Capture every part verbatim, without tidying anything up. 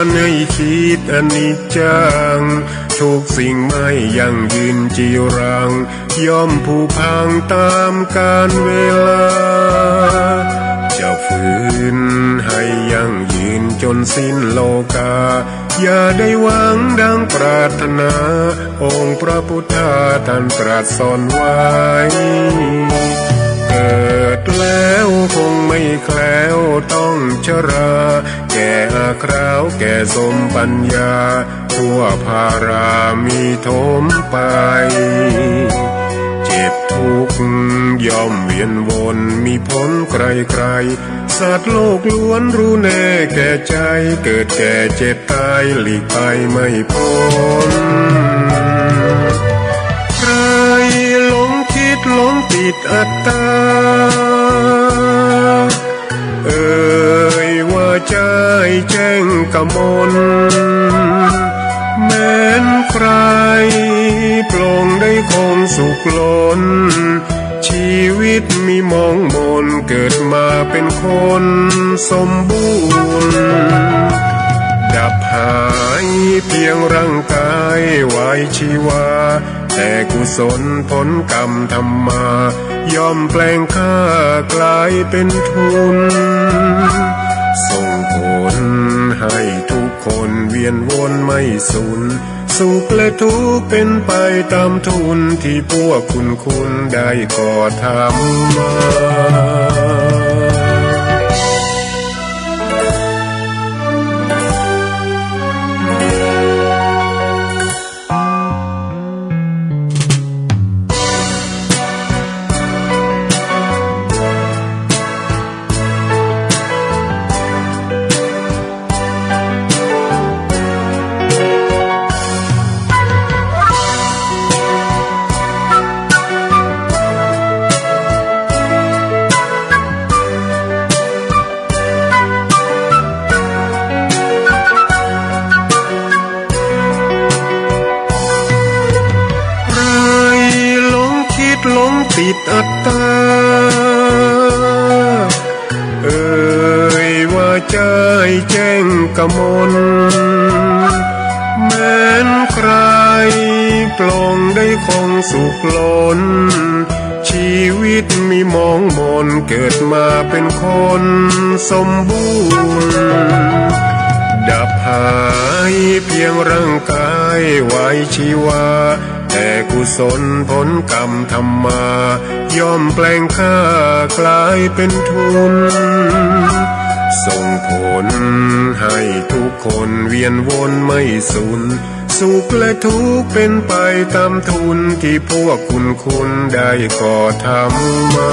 ให้คิดอนิจจัง ทุกสิ่งไม่ยั่งยืนจีรัง ย่อมผุพังต๋ามกาลเวลา จะฝืนให้ยั่งยืนจ๋นสิ้นโลกา อย่าได้หวังดังปรารถนา องค์พระพุทธาท่านตรัสสอนไว้ เกิดแล้วคงไม่แคล้วต้องชรา แก่อาคราวแก่สมปัญญา ทั่วภารามีถมไป เจ็บทุกข์ย่อมเวียนวนมีพ้นใครๆ สัตว์โลกล้วนรู้แน่แก่ใจ เกิดแก่เจ็บตายหลีกไปไม่พ้น ใครหลงคิดหลงติดอัตตา เอ่ยว่าใจ้แจ้งกมล แม้นใครปลงได้คงสุขล้น ชีวิตมีหมองหมน เกิดมาเป็นคนสมบูรณ์ ดับหายเพียงร่างกายไว้ชีวา แต่กุศลผลกรรมทำมา ย่อมแปลงข้ากลายเป็นทุน ส่งผลให้ทุกคนเวียนวนไม่สูญ สุขและทุกข์เป็นไปต๋ามทุน ตี้พวกคุณๆ ได้ก่อทำมา ใครหลงคิดหลงติดอัตตา เอ่ยว่าใจ้แจ้งกมล แม้นใครปลงได้คงสุขล้น ชีวิตมีหมองหมน เกิดมาเป็นคนสมบูรณ์ ดับหายเพียงร่างกายไว้ชีวา แต่กุศลผลกรรมทำมา ย่อมแปลงข้ากลายเป็นทุน ส่งผลให้ทุกคนเวียนวนไม่สูญ สุขและทุกข์เป็นไปต๋ามทุน ตี้พวกคุณๆ ได้ก่อทำมา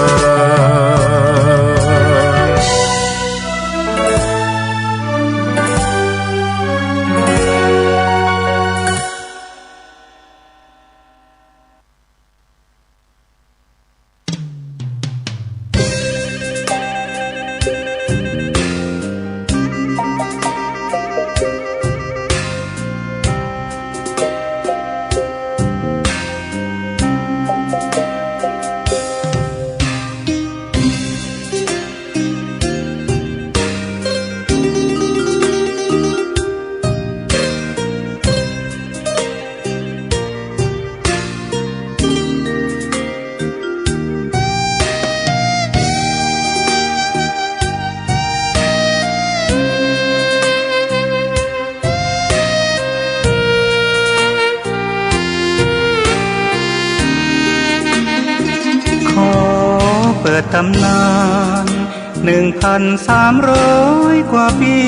ขอเปิดต๋ำนานหนึ่งพันสามร้อยกว่าปี๋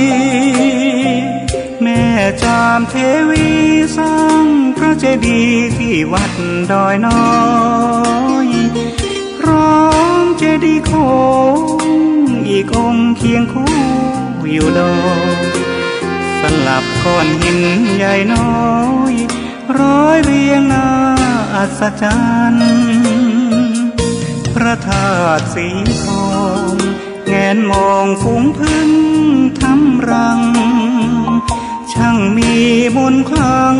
แม่จามเทวีสร้างพระเจดีย์ตี้วัดดอยน้อย พร้อมเจดีย์โค้งอีกองค์เคียงคู่อยู่ดอย สลับก้อนหินใหญ่น้อย ร้อยเรียงน่าอัศจรรย์ พระธาตุสีทอง แงนมองฝูงผึ้งทำรัง ช่างมีมนต์ขลัง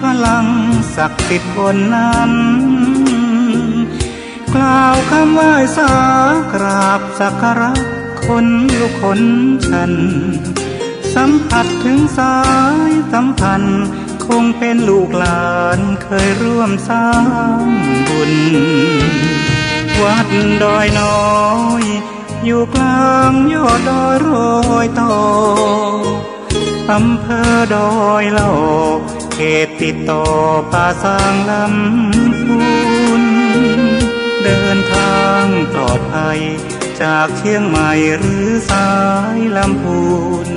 พลังศักดิ์สิทธิ์บนนั้น กล่าวคำไหว้สากราบสักการะ ขนลุกขนชัน สัมผัสเถิงสายสัมพันธ์ คงเป๋นลูกหลานเคยร่วมสร้างบุญ วัดดอยน้อย อยู่กลางยอดดอยรอยต่อ อำเภอดอยหล่อ เขตติดต่อป่าซางลำพูน เดินทางปลอดภัยจากเชียงใหม่หรือสายลำพูน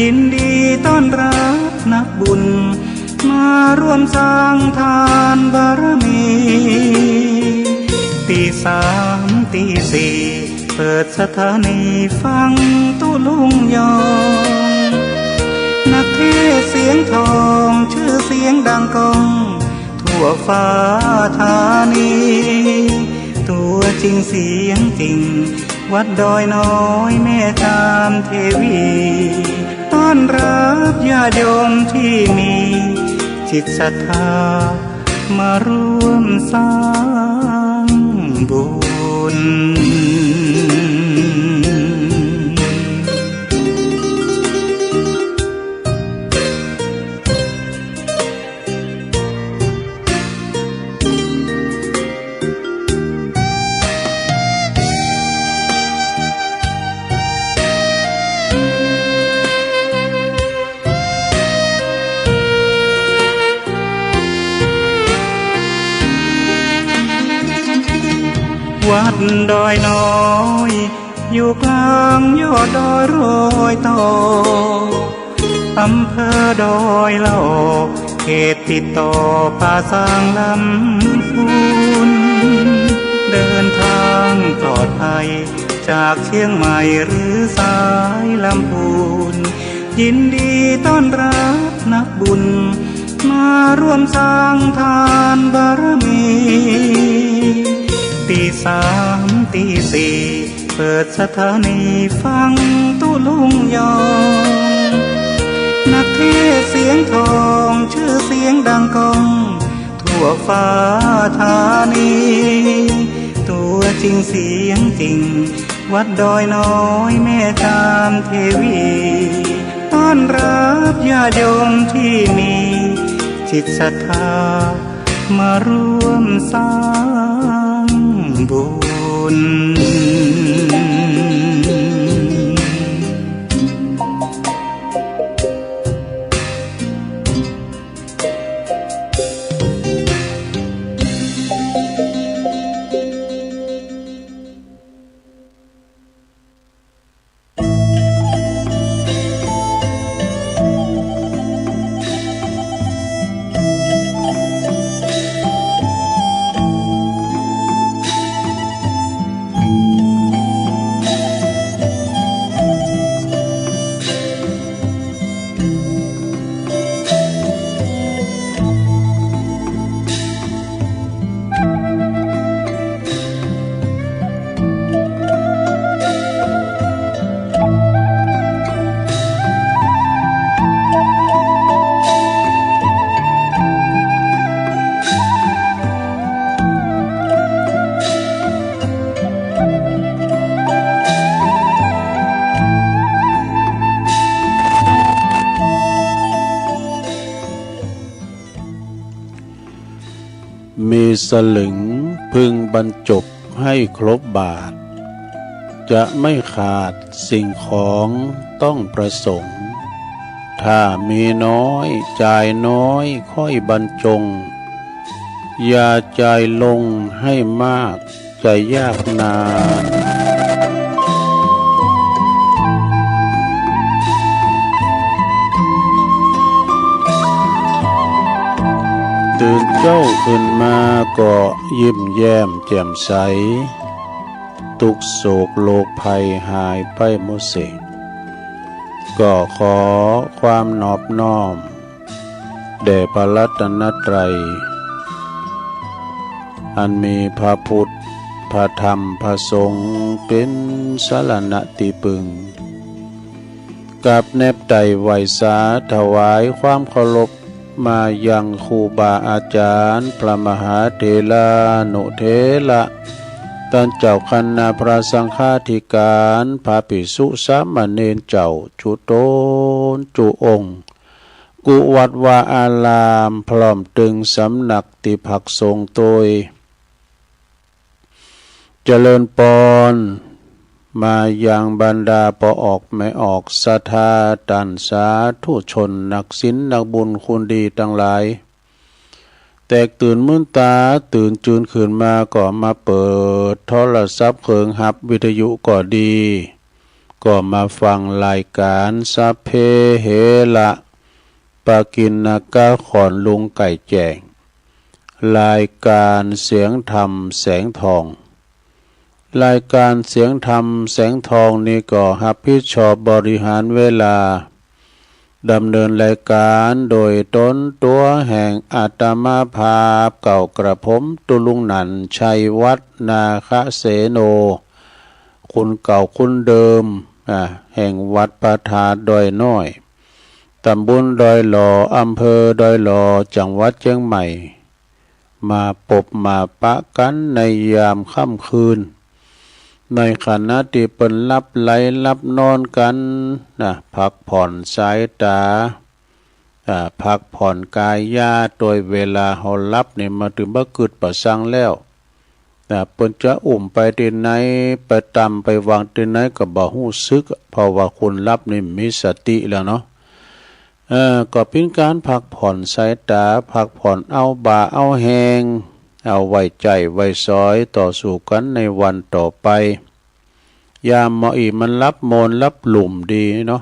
ยินดีต้อนรับนักบุญ มาร่วมสร้างทานบารมี ตีสามตีสี่ เปิดสถานีฟังตุ๊ลุงยอง นักเทศน์เสียงทอง ชื่อเสียงดังก้อง ทั่วฟ้าธานี ตัวจริงเสียงจริง วัดดอยน้อยแม่จามเทวี ต้อนรับญาติโยมที่มีจิตศรัทธา มาร่วมสร้างบุญ วัดดอยน้อย อยู่กลางยอดดอยรอยต่อ อำเภอดอยหล่อ เขตติดต่อป่าซางลำพูน เดินทางปลอดภัยจากเชียงใหม่หรือสายลำพูน ยินดีต้อนรับนักบุญ มาร่วมสร้างทานบารมี ตีสามตีสี่ เปิดสถานีฟังตุ๊ลุงยอง นักเทศน์เสียงทอง ชื่อเสียงดังก้อง ทั่วฟ้าธานี ตัวจริงเสียงจริง วัดดอยน้อยแม่จามเทวี ต้อนรับญาติโยมที่มีจิตศรัทธา มาร่วมสร้างบุญ มีสลึงพึงบรรจบให้ครบบาท จะไม่ขาดสิ่งของต้องประสงค์ ถ้ามีน้อยจ่ายน้อยค่อยบรรจง อย่าจ่ายลงให้มาก จะยากนาน ตื่นเจ๊าขึ้นมาก็ยิ้มแย้มแจ่มใส ตุ๊กข์โศกโรคภัยหายไปหมดสิ้น ก็ขอความนอบน้อม แด่พระรัตนตรัย อันมีพระพุทธ พระธรรม พระสงฆ์ เป๋นสรณะตี้พึ่ง กราบแนบไต่ไหว้สาถวายความเคารพมายังครูบาอาจารย์ พระมหาเถรานุเถระ ต้านเจ้าคณะพระสังฆาธิการ พระภิกษุสามเณรเจ้า จุ๊ต๋นจุ๊องค์ กู้วัดวาอาราม พร้อมตึงสำนักตี้พักสงฆ์ตวย เจริญปอน มายังบรรดาป้อออกแม่ออกศรัทธา ต้านสาธุชน นักศีล นักบุญ คนดีตังหลาย แตกตื่นมืนต๋า ตื่นจืนขึ้นมาก็มาเปิดโทรศัพท์ เคิงฮับวิทยุก็ดี ก็มาฟังรายก๋านสัพเพเหระ ปกิณณกะ ขอนลุงไก่แจ้ง รายก๋านเสียงธรรมแสงทอง รายก๋านเสียงธรรมแสงทองนี่ก็ฮับผิดชอบบริหารเวลา ดำเนินรายก๋านโดยต๋นตั๋วแห่งอาตมาภาพ เก่ากระผมตุ๊ลุงหนัน ชัยวัฒน์ นาคเสโน คนเก่าคนเดิม อ่า แห่งวัดพระธาตุดอยน้อย ต๋ำบลดอยหล่อ อำเภอดอยหล่อ จังหวัดเจียงใหม่ มาปบมาปะกั๋นในยามค่ำคืน ในขณะตี้เปิ้นหลับไหลหลับนอนกั๋นนะ พักผ่อนสายต๋า อ่า พักผ่อนกายาตวย เวลาเฮาหลับนี่ มาเถิงบ่กึ๊ดบ่ซังแล้ว นะ เปิ้นจะอุ้มไปตี้ไหน ไปตำไปวางตี้ไหนก็บ่ฮู้สึก เพราะว่าคนหลับนี่มีสติแล้วเนาะ เออ ก็เป๋นก๋านพักผ่อนสายต๋า พักผ่อนเอาบ่าเอาแฮง เอาไว้ใจ๊ไว้สอย ต่อสู้กั๋นในวันต่อไป ยามหมออี้มันหลับโมนหลับลุ่มดีเนาะ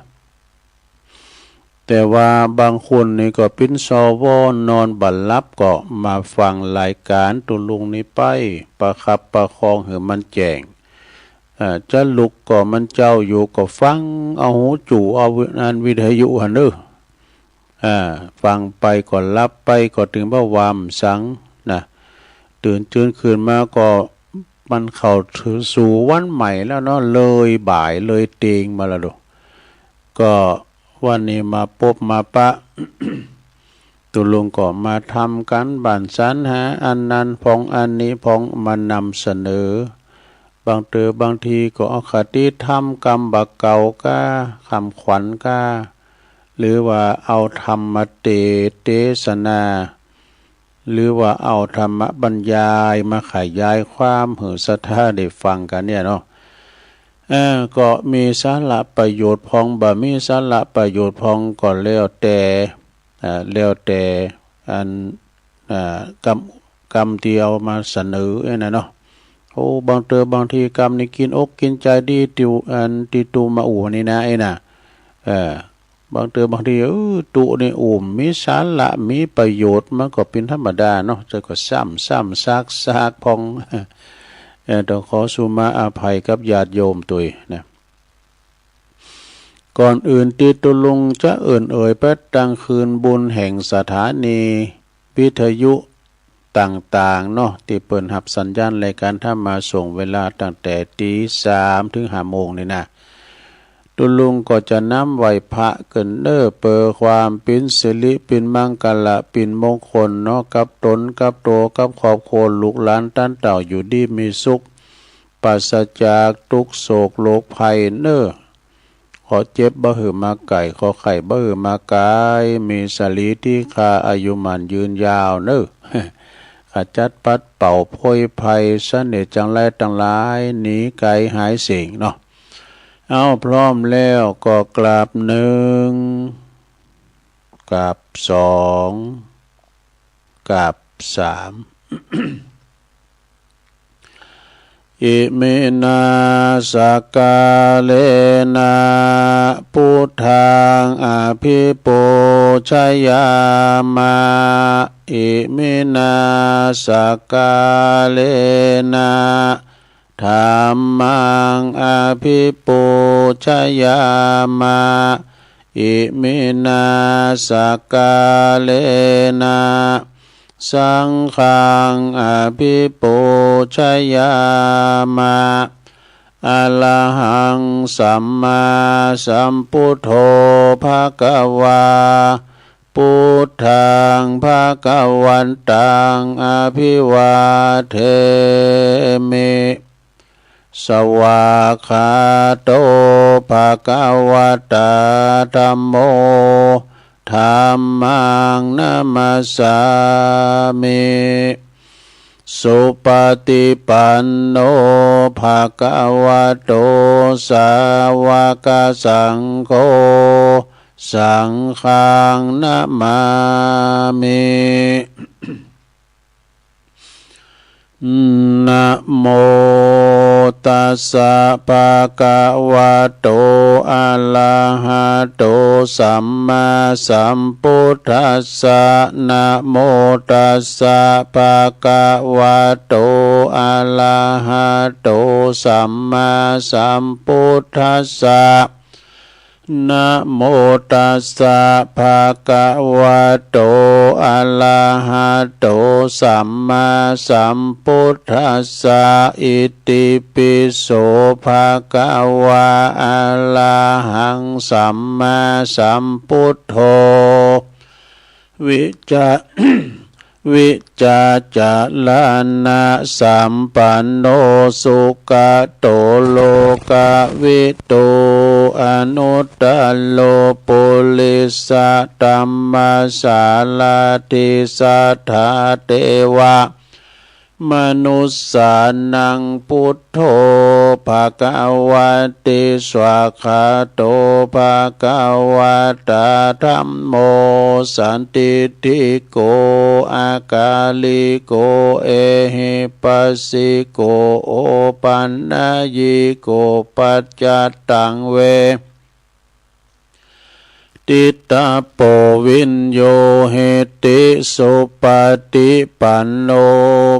แต่ว่าบางคนนี่ก็เป๋น สว นอนบ่หลับ ก็มาฟังรายก๋านตุ๊ลุงนี่ไป ประคับประคองหื้อมันแจ้ง อ่า จะลุกก็มันเจ๊าอยู่ ก็ฟังเอาหูจู่เอาอันวิทยุหั้นเน่อ อ่า ฟังไปก็หลับไป ก็เถิงบ่วาหยังนะ ตื่นจืนขึ้นมาก็มันเข้าสู่วันใหม่แล้วเนาะ เลยบ่ายเลยเตียงมาแล้วดู ก็วันนี้มาปบมาปะ ตุ๊ลุงก็มาทำก๋านบ้านสรรหาอันนั้นพ่องอันนี้พ่อง มานำเสนอ บางเตื้อบางทีก็เอาคติธรรมกำบ่าเก่าก้า คำขวัญก้า หรือว่าเอาธรรมเต เตสนา หรือว่าเอาธรรมบรรยายมาขยายความหื้อศรัทธาได้ฟังกั๋นเนี่ยเนาะ เออ ก็มีสาระประโยชน์พ่อง บ่มีสาระประโยชน์พ่องก็แล้วแต่ อ่า แล้วแต่อัน อ่า กำ กำตี้เอามาเสนอไอ้นั่นเนาะ โอ้ บางเตื้อบางทีกำนี้กินอกกินใจ๋ดี ติว อันตี้ตุ๊มาอู้นี่นะ ไอ้น่ะ เออ บางเตื้อบางที เออ ตุ๊นี่อู้มีสาระมีประโยชน์ มันก็เป๋นธรรมดาเนาะ แต่ก็ซ้ำๆ ซากๆ พ่อง เออ ต้องขอสุมาอภัยกับญาติโยมตวยนะ ก่อนอื่นตี้ตุ๊ลุงจะเอิ้นเอ่ยไปตังคืนบุญแห่งสถานีวิทยุต่างๆ เนาะ ตี้เปิ้นฮับสัญญาณรายก๋านธรรมะส่งเวลาตั้งแต่ตี๋สามเถิงห้าโมงนี่นะ ตุ๊ลุงก็จะนำไหว้พระเกินเน่อ เปื้อความเป๋นสิริเป๋นมังคละเป๋นมงคลเนาะ กับต๋นกับตั๋วกับครอบครัวลูกหลานต้านเต้าอยู่ดีมีสุข ปราศจากตุ๊กข์โศกโรคภัยเน่อ ขอเจ็บบ่หื้อมาใก้ ขอไข้บ่หื้อมาก๋าย มีสะหลีตี้คา อายุหมั้นยืนยาวเน่อ ขจัดปัดเป่าโพยภัย เสน่ห์จังไรตังหลาย หนีไกลหายเสี้ยงเนาะ เอา พร้อมแล้วก็กราบหนึ่ง กราบสอง กราบสาม อิมินา สักการะนะ พุทธัง อภิปูชยามะ อิมินา สักการะนะ ธัมมัง อภิปูชยามะ อิมินา สักการะนะ สังฆัง อภิปูชยามะ อะระหัง สัมมาสัมพุทโธ ภะคะวา พุทธัง ภะคะวันตัง อะภิวาเทมิ Svākkhāto bhagavatā dhammo, dhammaṃ namassāmi. Supaṭipanno bhagavato sāvakasaṅgho, saṅghaṃ namāmi. Namo tassa bhagavato arahato sammāsambuddhassa. Namo tassa bhagavato arahato sammāsambuddhassa. Namo tassa bhagavato arahato sammāsambuddhassa. Itipi so bhagavā arahaṃ sammāsambuddho vijja vijjācaraṇasampanno sugato lokavidū anuttaro purisadammasārathi satthā devamanussānaṃ buddho bhagavāti. Svākkhāto bhagavatā dhammo sandiṭṭhiko akāliko ehipassiko opanayiko paccattaṃ ve ditabbo viññūhīti. Supaṭipanno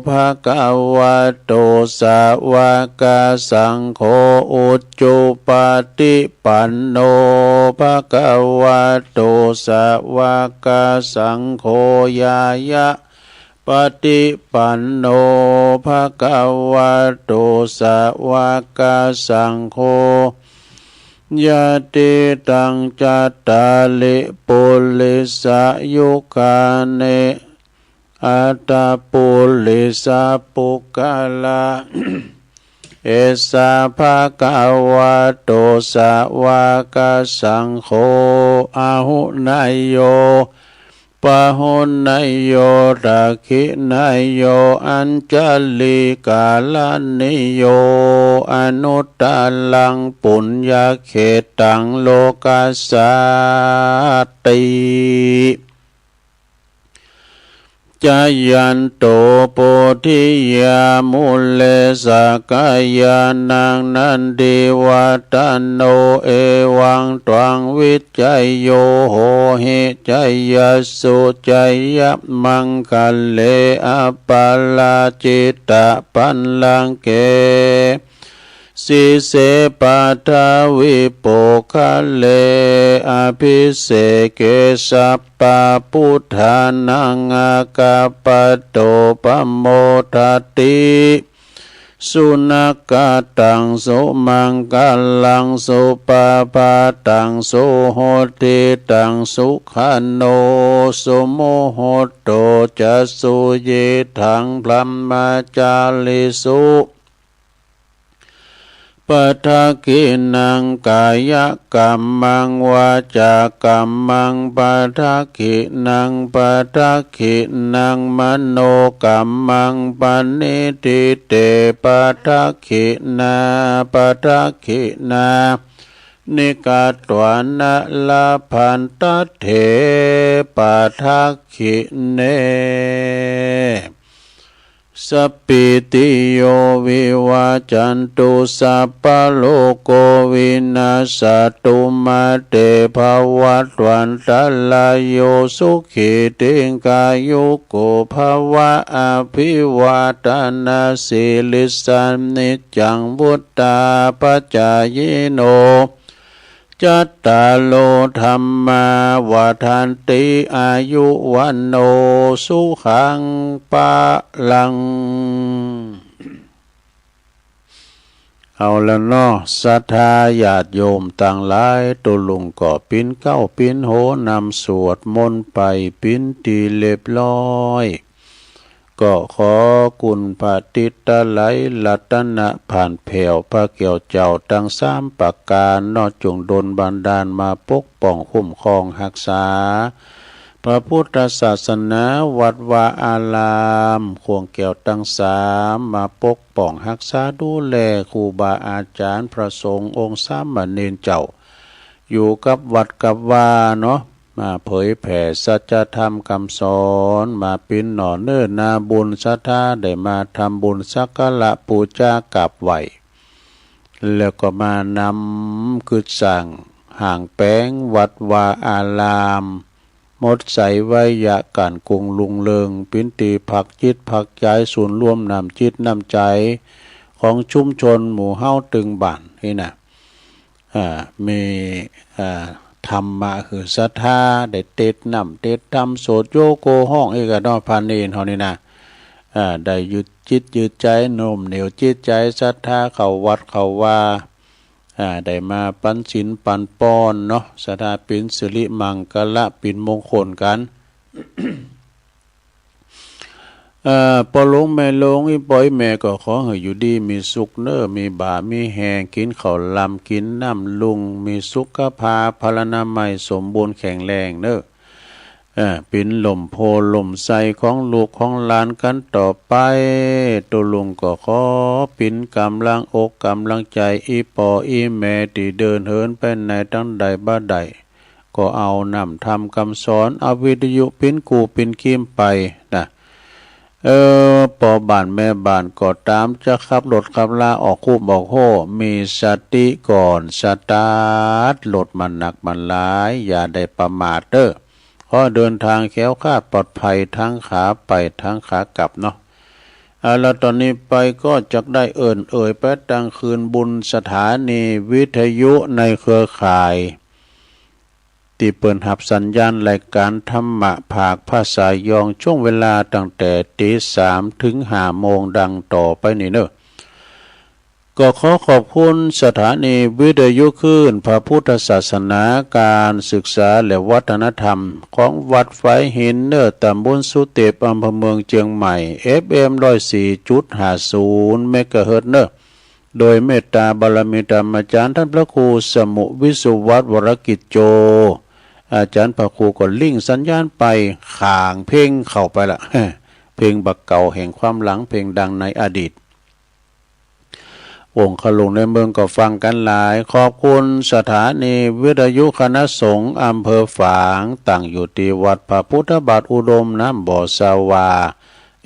bhagavato sāvakasaṅgho, ujupaṭipanno bhagavato sāvakasaṅgho, ñāyapaṭipanno bhagavato sāvakasaṅgho, yadidaṃ cattāri purisayugāni aṭṭha purisapuggalā, esa bhagavato sāvakasaṅgho, āhuneyyo pāhuneyyo dakkhiṇeyyo añjalikaraṇīyo anuttaraṃ puññakkhettaṃ lokassāti. Jayanto bodhiyā mūle sakyānaṃ nandivaḍḍhano, evaṃ tvaṃ vijayo hohi jayassu jayamaṅgale, aparājitapallaṅke sīse paṭhavipokkhare abhiseke sabbabuddhānaṃ aggappatto pamodati. Sunakkhattaṃ sumaṅgalaṃ supabhātaṃ suhuṭṭhitaṃ, sukhaṇo sumuhutto ca suyiṭṭhaṃ brahmacārisu. Padakkhiṇaṃ kāyakammaṃ vācākammaṃ padakkhiṇaṃ, padakkhiṇaṃ manokammaṃ paṇidhī te padakkhiṇā, padakkhiṇāni katvāna labhantatthe padakkhiṇe. Sabbītiyo vivajjantu sabbarogo vinassatu, mā te bhavatvantarāyo sukhī dīghāyuko bhava. Abhivādanasīlissa niccaṃ vuḍḍhāpacāyino cattāro dhammā vaḍḍhanti āyu vaṇṇo sukhaṃ balaṃ. เอาละเนาะ ศรัทธาญาติโยมตังหลาย ตุ๊ลุงก็ปิ๊นเกล้าปิ๊นโหนำสวดมนต์ไปปิ๊นตี้เรียบร้อย ก็ขอคุณพระติตะไลรัตนะผ่านแผ่วพระแก้วเจ้าตังสามประก๋านเนาะ จงดลบันดาลมาปกป้องคุ้มครองฮักษา พระพุทธศาสนา วัดวาอาราม ข่วงแก้วตังสาม มาปกป้องฮักษาดูแลครูบาอาจ๋ารย์พระสงฆ์องค์สามเณรเจ้า อยู่กับวัดกับวาเนาะ มาเผยแผ่สัจธรรมกำสอน มาเป๋นหน่อเนื้อนาบุญศรัทธา ได้มาทำบุญสักการะปู๋จากราบไหว้ แล้วก็มานำกึ๊ดสร้างห้างแป๋งวัดวาอาราม หมดใสไวยากาศกุ้งรุ่งเรือง เป๋นตี้พักจิตพักใจ๋ ศูนย์รวมน้ำจิตน้ำใจ๋ของชุมชนหมู่เฮาตึงบ้านนี่นะ อ่า มี อ่า ธรรมะหื้อศรัทธา ได้เตศน์น้ำเตศน์ธรรม โสตโยโกฮ้องอีกอะเนาะ พระเณรเฮานี่นะ อ่า ได้ยึดจิตยึดใจ๋ โน้มเหนี่ยวจิตใจ๋ศรัทธาเข้าวัดเข้าวา อ่า ได้มาปั๋นศีลปั๋นปอนเนาะ ศรัทธาเป๋นสิริมังคละเป๋นมงคลกั๋น เอ่อ ป้อหลวงแม่หลวง อี่ป้ออี่แม่ก็ขอหื้ออยู่ดีมีสุขเน้อ มีบ่ามีแฮง กิ๋นข้าวลำกิ๋นน้ำลุ่ง มีสุขภาพพลานามัยสมบูรณ์แข็งแรงเน้อ เอ่อ เป๋นล่มโพธิ์ล่มไทรของลูกของหลานกั๋นต่อไป ตุ๊ลุงก็ขอเป๋นก๋ำลังอกก๋ำลังใจ๋ อี่ป้ออี่แม่ตี้เดินเหินไปไหนตางใดบ่ได้ ก็เอาน้ำธรรมกำสอน เอาวิทยุเป๋นกู้เป๋นกีมไปนะ เออ ป้อบ้านแม่บ้านก็ต๋าม จะขับรถขับลาออกคูบออกโฮ่มีสติก่อน สตาร์ทรถมันนักมันหลาย อย่าได้ประมาทเน้อ ขอเดินทางแคล้วคลาดปลอดภัยทั้งขาไปทั้งขากลับเนาะ อ่า แล้วต๋อนนี้ไปก็จักได้เอิ้นเอ่ยไปตังคืนบุญสถานีวิทยุในเครือข่าย ตี้เปิ้นฮับสัญญาณรายก๋านธรรมะภาคภาษายอง ช่วงเวลาตั้งแต่ตี๋สามเถิงห้าโมงดังต่อไปนี้เน้อ ก็ขอขอบคุณสถานีวิทยุคลื่นพระพุทธศาสนา ก๋านศึกษาและวัฒนธรรมของวัดฝายหินเน้อ ต๋ำบลสุเตป อำเภอเมืองเจียงใหม่ เอฟเอ็ม ร้อยสี่จุดห้าศูนย์ เมกะเฮิรตซ์เน้อ โดยเมตตาบารมีธรรมอาจ๋ารย์ต้านพระครูสมุห์ วิสุวัฒน์ วรกิจโจ อาจ๋ารย์พระครูก็ริ่งสัญญาณไป ข้างเพลงเข้าไปละ เพลงบ่าเก่าแห่งความหลัง เพลงดังในอดีต องค์ขลุงในเมืองก็ฟังกั๋นหลาย ขอบคุณสถานีวิทยุคณะสงฆ์อำเภอฝาง ตั้งอยู่ตี้วัดพระพุทธบาทอุดมน้ำบ่อสวา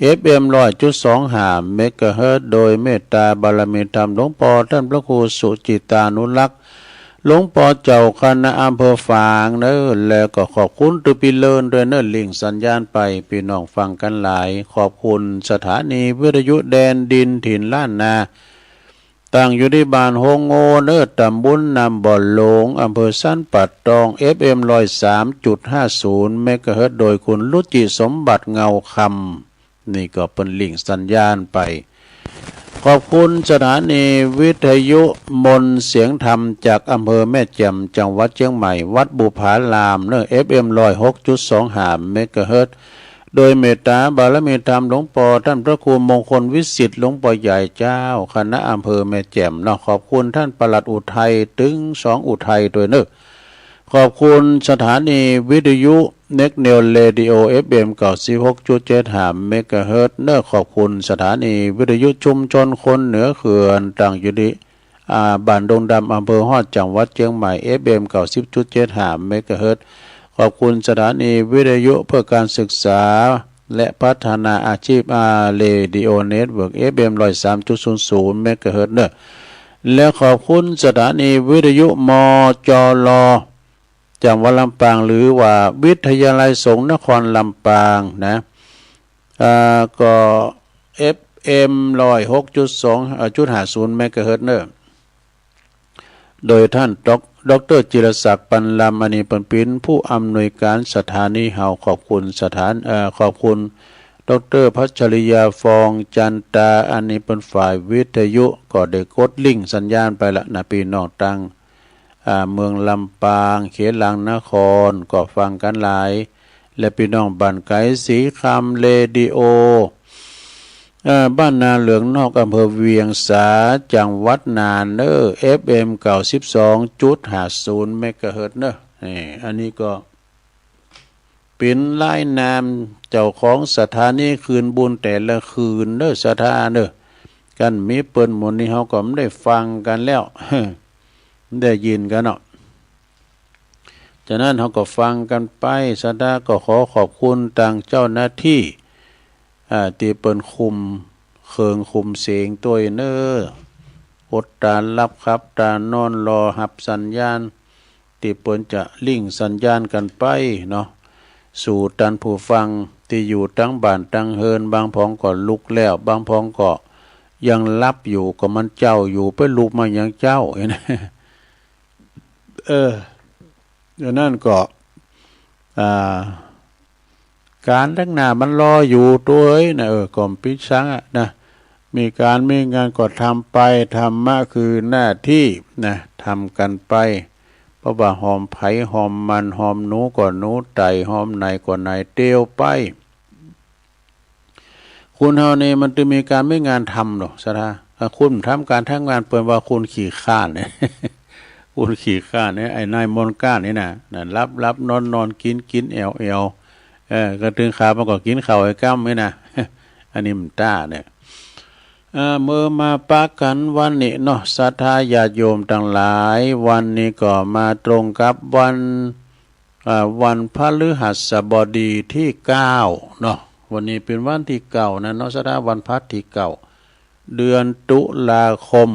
เอฟเอ็ม ร้อยจุดสองห้า เมกะเฮิรตซ์ โดยเมตตาบารมีธรรมหลวงป้อต้านพระครูสุจิตตานุรักษ์ หลวงป้อเจ้าคณะอำเภอฝางเน้อ แล้วก็ขอบคุณตี้ปี้เลินด้วยเน้อ ริ่งสัญญาณไป ปี้น้องฟังกั๋นหลาย ขอบคุณสถานีวิทยุแดนดินถิ่นล้านนา ตั้งอยู่ตี้บ้านโฮงโง่เน้อ ต๋ำบลน้ำบ่อหลง อำเภอสันป่าตอง เอฟเอ็ม ร้อยสามจุดห้าศูนย์ เมกะเฮิรตซ์ โดยคุณรุจิสมบัติเงาคำ นี่ก็เปิ้นริ่งสัญญาณไป ขอบคุณสถานีวิทยุมนต์เสียงธรรมจากอำเภอแม่แจ่ม จังหวัดเจียงใหม่ วัดบุพารามเน้อ เอฟเอ็ม ร้อยหกจุดสองห้า เมกะเฮิรตซ์ โดยเมตตาบารมีธรรมหลวงป้อต้านพระครูมงคลวิสิทธิ์ หลวงป้อใหญ่เจ้าคณะอำเภอแม่แจ่มเนาะ ขอบคุณต้านปลัดอุทัย ตึงสองอุทัยด้วยเน้อ ขอบคุณสถานีวิทยุ Next Neo Radio เอฟเอ็ม เก้าสิบหกจุดเจ็ดห้า เมกะเฮิรตซ์เน้อ ขอบคุณสถานีวิทยุชุมชนคนเหนือเขื่อน ตั้งอยู่ตี้ อ่า บ้านดงดำ อำเภอฮอด จังหวัดเจียงใหม่ เอฟเอ็ม เก้าสิบจุดเจ็ดห้า เมกะเฮิรตซ์ ขอบคุณสถานีวิทยุเพื่อการศึกษาและพัฒนาอาชีพ อ่า Radio Network เอฟเอ็ม ร้อยสามจุดศูนย์ศูนย์ เมกะเฮิรตซ์เน้อ และขอบคุณสถานีวิทยุ มจล จังหวัดลำปาง หรือว่าวิทยาลัยสงฆ์นครลำปางนะ อ่า ก็ เอฟเอ็ม ร้อยหกจุดสอง เอ่อ จุดห้าศูนย์ เมกะเฮิรตซ์เน้อ โดยต้านด็อก ด็อกเตอร์จิรศักดิ์ ปันลำ อันนี้เปิ้นเป๋นผู้อำนวยก๋านสถานีเฮา ขอบคุณสถาน เอ่อ ขอบคุณด็อกเตอร์พัชริยา ฟองจันตา อันนี้เปิ้นฝ่ายวิทยุ ก็ได้กดริ่งสัญญาณไปละนะ ปี้น้องตัง อ่า เมืองลำปาง เขตหลังนคร ก็ฟังกั๋นหลาย และปี้น้องบ้านไก๋ ศรีคำ เรดิโอ เอ่อ บ้านนาเหลืองนอก อำเภอเวียงสา จังหวัดน่านเน่อ เอฟเอ็ม เก้าสิบสองจุดห้าศูนย์ เมกะเฮิรตซ์เน่อ นี่ อันนี้ก็ เป๋นลายนามเจ้าของสถานีคืนบุญแต่ละคืนเน่อ ศรัทธาเน่อ กันมีเปิ้นหมู่นี้เฮาก็บ่ได้ฟังกั๋นแล้ว บ่ได้ยินกั๋นเนาะ ฉะนั้นเฮาก็ฟังกั๋นไป ศรัทธาก็ขอขอบคุณตางเจ้าหน้าตี้ อ่า ตี้เปิ้นคุมเครื่องคุมเสียงตวยเน่อ อดต๋าหลับขับต๋านอน รอฮับสัญญาณ ตี้เปิ้นจะลิงก์สัญญาณกั๋นไปเนาะ สู่ต้านผู้ฟังตี้อยู่ตังบ้านตังเฮือน บางผองก็ลุกแล้ว บางผองก็ยังหลับอยู่ ก็มันเจ๊าอยู่ ไปลุกมาหยังเจ๊า เออ อย่างนั้นก็ อ่า ก๋านตังหน้ามันรออยู่ตวยนะ เออ ก็บ่ปิดสังอะนะ มีก๋านมีงานก็ทำไป ธรรมะคือหน้าตี้นะ ทำกั๋นไป เพราะว่าหอมใผหอมมัน หอมหนูก็หนูไต่ หอมไหนก็ไหนเตียวไป คนเฮานี่มันต้องมีก๋านมีงานทำเนาะ ศรัทธา ถ้าคนบ่ทำก๋านทำงาน เปิ้นว่าคนขี้คร้านเนี่ย คนขี้คร้านเนี่ย ไอ้นายมนต์ก้านนี่นะ นั่น หลับหลับนอนนอน กิ๋นกิ๋นแอ่วแอ่ว เออ ก็เถิงคาวมันก็กิ๋นข้าวไอ้ก้ำนี่นะ อันนี้มันต้าเนี่ย อ่า เมื่อมาปะกั๋นวันนี้เนาะ ศรัทธาญาติโยมตังหลาย วันนี้ก็มาตรงกับวัน อ่า วันพฤหัสบดีตี้เก้าเนาะ วันนี้เป๋นวันตี้เก้านะเนาะ ศรัทธา วันพฤหัสตี้เก้า เดือนตุลาคม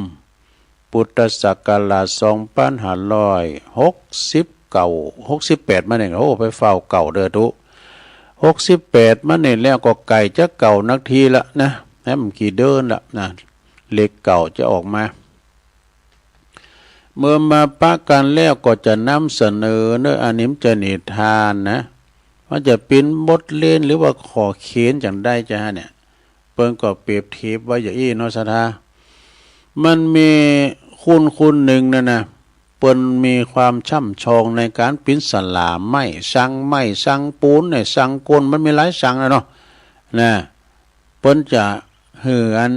พุทธศักราชสองปันห้าร้อยหกสิบเก้า หกสิบแปดมาเนี่ย โอ้ ไปฟ้าวเก้าเด้อตุ๊ หกสิบแปดมาเนี่ย แล้วก็ใก้จะเก้านักทีละนะ แหม บ่กี่เดือนละนะ เลขเก้าจะออกมา เมื่อมาปะกั๋นแล้วก็จะนำเสนอเน่อ อันนี้มันจะนิทานนะ มันจะเป๋นบทเรียนหรือว่าข้อเขียนจั่งใดจ๊ะเนี่ย เปิ้นก็เปรียบเทียบไว้อย่างอี้เนาะ ศรัทธา มันมีคนคนนึ่งนั่นนะ เปิ้นมีความช่ำชองในก๋านปิ๋นสลาไม้ สั่งไม้ สั่งปูนเนี่ย สั่งก้น มันมีหลายสั่งนะเนาะ นะ เปิ้นจะหื้ออัน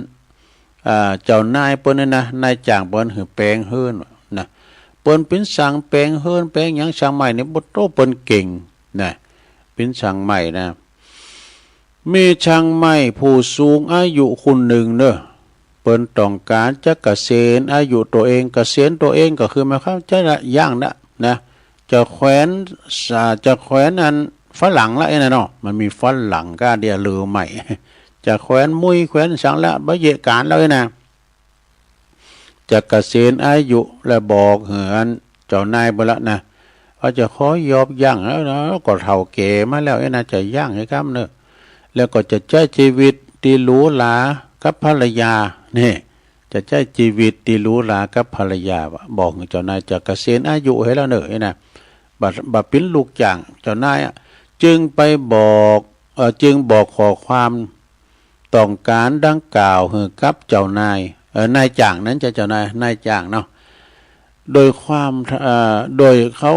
อ่า เจ้านายเปิ้นเนี่ยนะ นายจ้างเปิ้นหื้อแป๋งเฮือนนะ เปิ้นปิ๋นสั่งแป๋งเฮือน แป๋งหยัง สั่งไม้เนี่ย โอ้โต เปิ้นเก่งนะ ปิ๋นสั่งไม้นะ มีช่างไม้ผู้สูงอายุคนนึ่งเน่อ เปิ้นต้องก๋านจะเกษียณอายุตั๋วเอง เกษียณตั๋วเองก็คือหมายความจะละย่างละนะ จะแขวน อ่า จะแขวนอันฝรั่งละไอ้นั่นเนาะ มันมีฝรั่งก้าเดียวลือใหม่ จะแขวนมุ้ยแขวนสังละ บ่เยียะก๋านแล้วไอ้นะ จะเกษียณอายุและบอกหื้ออันเจ้านายเปิ้นละนะ ว่าจะขอยอบย่างแล้วนะ ก็เฒ่าแก่มาแล้วไอ้นะ จะย่างไอ้กำเน่อ แล้วก็จะใจ๊จีวิตตี้หรูหรากับภรรยา นี่ จะใจ๊จีวิตตี้หรูหรากับภรรยาว่ะ บอกหื้อเจ้านายจะเกษียณอายุหื้อแล้วเน่อไอ้นะ บ่ บ่ปิ๋นลูกจ้างเจ้านายอะ จึงไปบอก เอ่อ จึงบอกข้อความ ต้องก๋านดังกล่าวหื้อกับเจ้านาย เอ่อ นายจ้างนั้นจะ เจ้านาย นายจ้างเนาะ โดยความ เอ่อ โดยเขา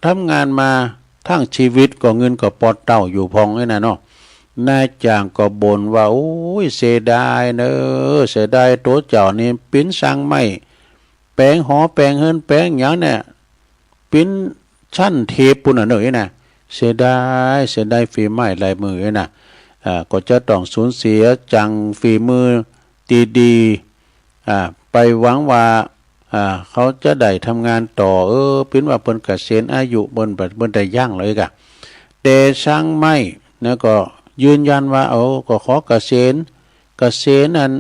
ทำงานมาทั้งจีวิตก็เงินก็ปอเต้าอยู่พ่องไอ้นั่นเนาะ นายจ้างก็บ่นว่า โอ้ย เสียดายเน่อ เสียดายตั๋วเจ้านี่ ปิ๋นสั่งไม้ แป๋งหอแป๋งเฮือนแป๋งหยังเนี่ย ปิ๋นชั้นเทพปู้นน่ะเน่อไอ้นะ เสียดาย เสียดายฝีไม้ลายมือไอ้นะ อ่า ก็จะต้องสูญเสียจังฝีมือตี้ดี อ่า ไปหวังว่า อ่า เขาจะได้ทำงานต่อ เออ ปิ๋นว่าเปิ้นเกษียณอายุ เปิ้น เปิ้นได้ย่างเลยกะ แต่ช่างไม้นะก็ยืนยันว่า โอ้ ก็ขอเกษียณ เกษียณอัน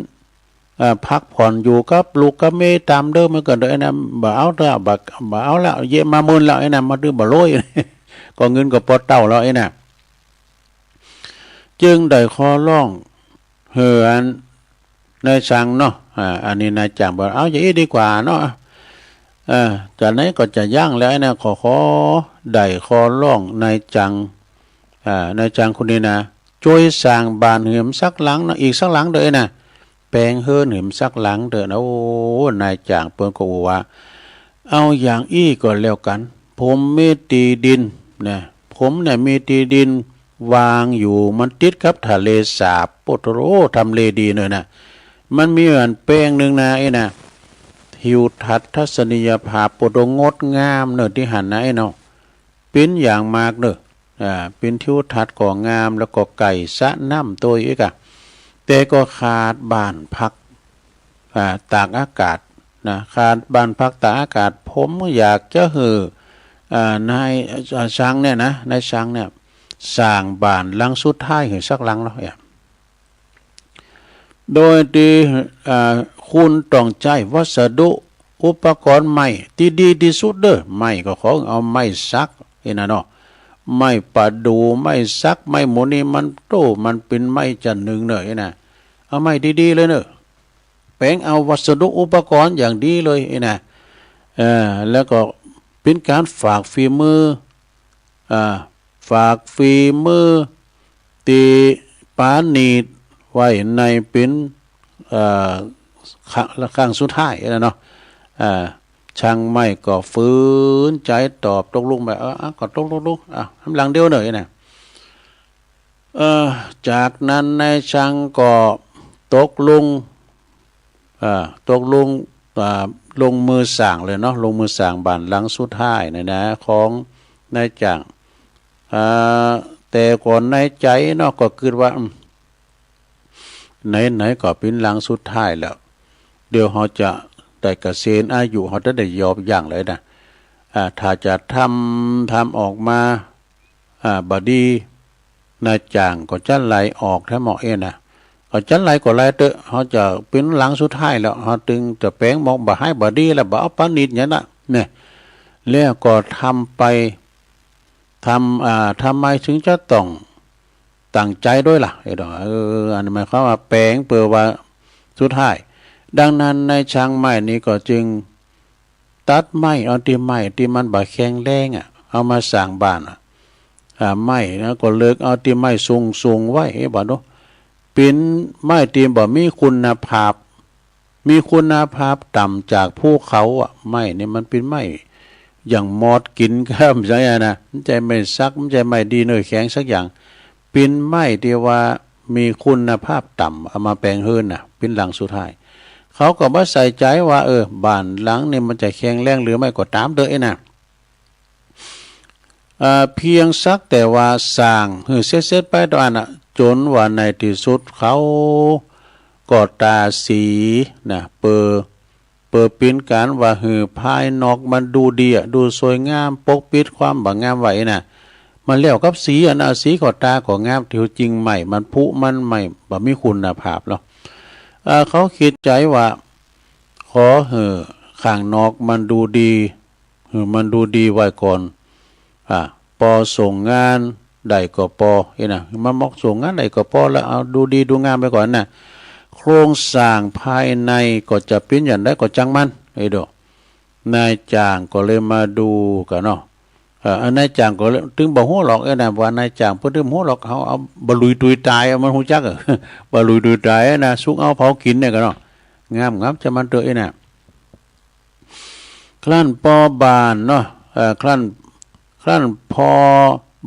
อ่า พักผ่อนอยู่กับลูกกับเมียต๋ามเดิมมันก็ได้นะ บ่เอาละ บ่ บ่เอาละ เยียะมาหมื่นแล้วไอ้นะ มาดื้อบ่โลย ก็เงินก็ปอเต้าแล้วไอ้นะ จึงได้ขอร้องหื้ออันนายจ้างเนาะ อ่า อันนี้นายจ้างบอก เอาอย่างอี้ดีกว่าเนาะ เออ จะไหนก็จะย่างแล้วไอ้นะ ขอ ขอ ได้ขอร้องนายจ้าง อ่า นายจ้างคนนี้นะ จ้วยสร้างบ้านหื้อสักหลังนะ อีกสักหลังเต๊อะไอ้นะ แป๋งเฮือนหื้อสักหลังเต๊อะนะ โอ้ นายจ้างเปิ้นก็อู้ว่า เอาอย่างอี้ก็แล้วกั๋น ผมมีตี้ดินนะ ผมเนี่ยมีตี้ดิน วางอยู่ มันติดกับทะเลสาบ โอ้โห ทำเลดีเน่อนะ มันมีอันแปลงนึ่งนะ ไอ้นะ ทิวทัศน์ทัศนียภาพ โอ้โห งดงามเน่อ ตี้หั้นนะ ไอ้เนาะ เป๋นอย่างมากเน่อ อ่า เป๋นทิวทัศน์ก็งาม แล้วก็ใก้สระน้ำตวยอีกอะ แต่ก็ขาดบ้านพัก อ่า ตากอากาศนะ ขาดบ้านพักตากอากาศ ผมอยากจะหื้อ อ่า นาย อ่า ช่างเนี่ยนะ นายช่างเนี่ย สร้างบ้านหลังสุดท้ายหื้อสักหลังเนาะ โดยตี้ อ่า คุณต้องใจ๊วัสดุอุปกรณ์ไม้ตี้ดีตี้สุดเน่อ ไม้ก็ขอเอาไม้สัก ไอ้นะเนาะ ไม้ประดู่ ไม้สัก ไม้หมู่นี้มันโต้ มันเป๋นไม้จั้นนึ่งเน่อ ไอ้นะ เอาไม้ดีๆ เลยเน่อ แป๋งเอาวัสดุอุปกรณ์อย่างดีเลย ไอ้นะ เออ แล้วก็เป๋นก๋านฝากฝีมือ อ่า ฝากฝีมือตี้ปราณีตไว้ในเป๋น เอ่อ ครั้ง ครั้งสุดท้ายนะเนาะ อ่า ช่างไม้ก็ฝืนใจ๋ตอบตกลงไป เออ อ่ะ ก็ตกลง อ่ะ หลังเดียวเน่อ ไอ้นะ เอ่อ จากนั้นนายช่างก็ตกลง อ่า ตกลง อ่า ลงมือสร้างเลยเนาะ ลงมือสร้างบ้านหลังสุดท้ายเนี่ยนะ ของนายจ้าง อ่า แต่ก็ในใจ๋เนาะ ก็กึ๊ดว่า อืม ไหนๆ ก็เป๋นหลังสุดท้ายแล้ว เดี๋ยวเฮาจะได้เกษียณอายุ เฮาจะได้หยอบย่างเลยนะ อ่า ถ้าจะทำ ทำออกมา อ่า บ่ดี นายจ้างก็จะไล่ออกแท้หมอเอ้ยนะ ก็จะไล่ก็ไล่เต๊อะ เฮาจะเป๋นหลังสุดท้ายแล้ว เฮาตึงจะแป๋งบอกบ่าฮ้ายบ่ดีแล้ว บ่เอาปราณีตหยังนะ เนี่ย แล้วก็ทำไป ทำ อ่า ทำไมถึงจะต้องตั้งใจ๋ด้วยล่ะ เอ้ย เออ อันนี้หมายความว่าแป๋งเปื้อว่าสุดท้าย ดังนั้นนายช่างไม้นี่ก็จึง ตัดไม้ เอาตี้ไม้ตี้มันบ่แข็งแรงอะ เอามาสร้างบ้านอะ อ่า ไม้นะ ก็เลือกเอาตี้ไม้สูงๆ ไว้ เอ๊ะ บ่าดู เป๋นไม้ตี้บ่มีคุณภาพ มีคุณภาพต่ำจากภูเขาอะ ไม้นี่มันเป๋นไม้อย่างมอดกิ๋น ก็บ่ใจ้อะนะ บ่ใจ้ไม้สัก บ่ใจ้ไม้ดีเน่อแข็งสักอย่าง เป๋นไม้ตี้ว่ามีคุณภาพต่ำ เอามาแป๋งเฮือนน่ะ เป๋นหลังสุดท้าย เขาก็บ่ใส่ใจ๋ว่า เออ บ้านหลังนี้มันจะแข็งแรงหรือไม่ก็ต๋ามเต๊อะ ไอ้นะ เอ่อ เพียงสักแต่ว่าสร้างหื้อเสร็จๆ ไปเต้าอั้นน่ะ จ๋นว่าในตี้สุดเขาก็ตาสีนะ เปื้อ เปื้อเป๋นก๋านว่าหื้อภายนอกมันดูดีอะ ดูสวยงาม ปกปิดความบ่งามไว้นะ มันแล้วกับสีอะนะ สีก็ตาก็งาม ตี้จริงไม้มันผุ มันไม้บ่มีคุณภาพเนาะ เอ่อ เขากึ๊ดใจ๋ว่า ขอหื้อข้างนอกมันดูดี หื้อมันดูดีไว้ก่อน อ่า ปอส่งงานได้ก็ปอ ไอ้นะ มันบอกส่งงานได้ก็ปอแล้ว เอาดูดีดูงามไปก่อนนะ โครงสร้างภายในก็จะเป๋นอย่างใดก็จ้างมัน ไอ้โด นายจ้างก็เลยมาดูกั๋นเนาะ เอ่อ นายจ้างก็เลย ตึงบ่ฮู้หรอก ไอ้นะ ว่านายจ้างเปิ้นตึงบ่ฮู้หรอก เฮาเอาบ่ลุยตุยตาย เอามันฮู้จัก เออ บ่ลุยตุยตายนะ สุกเอาเผากิ๋นเนี่ยกั๋นเนาะ งามๆ จามันเต๊อะ ไอ้นะ ครั้นปอบ้านเนาะ เอ่อ ครั้น ครั้นปอ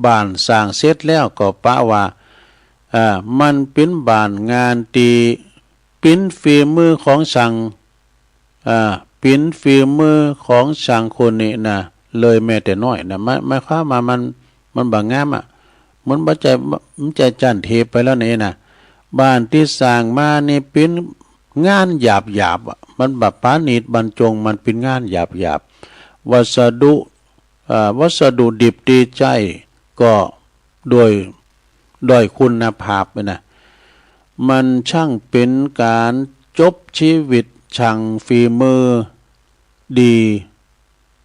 บ้านสร้างเสร็จแล้วก็ปะว่า เอ่อ มันเป๋นบ้านงานตี้เป๋นฝีมือของช่าง เอ่อ เป๋นฝีมือของช่างคนนี้นะ เลยแม้แต่น้อยนะ หมาย หมายความว่ามัน มันบ่งามอะ มันบ่ใจ้ บ่ใจ้จั้นเทพไปแล้วนี่นะ บ้านตี้สร้างมานี่เป๋นงานหยาบๆ อะ มันบ่ปราณีตบรรจง มันเป๋นงานหยาบๆ วัสดุ เอ่อ วัสดุดิบตี้ใจ๊ก็ด้อย ด้อยคุณภาพนะ มันช่างเป๋นก๋านจบชีวิตช่างฝีมือดี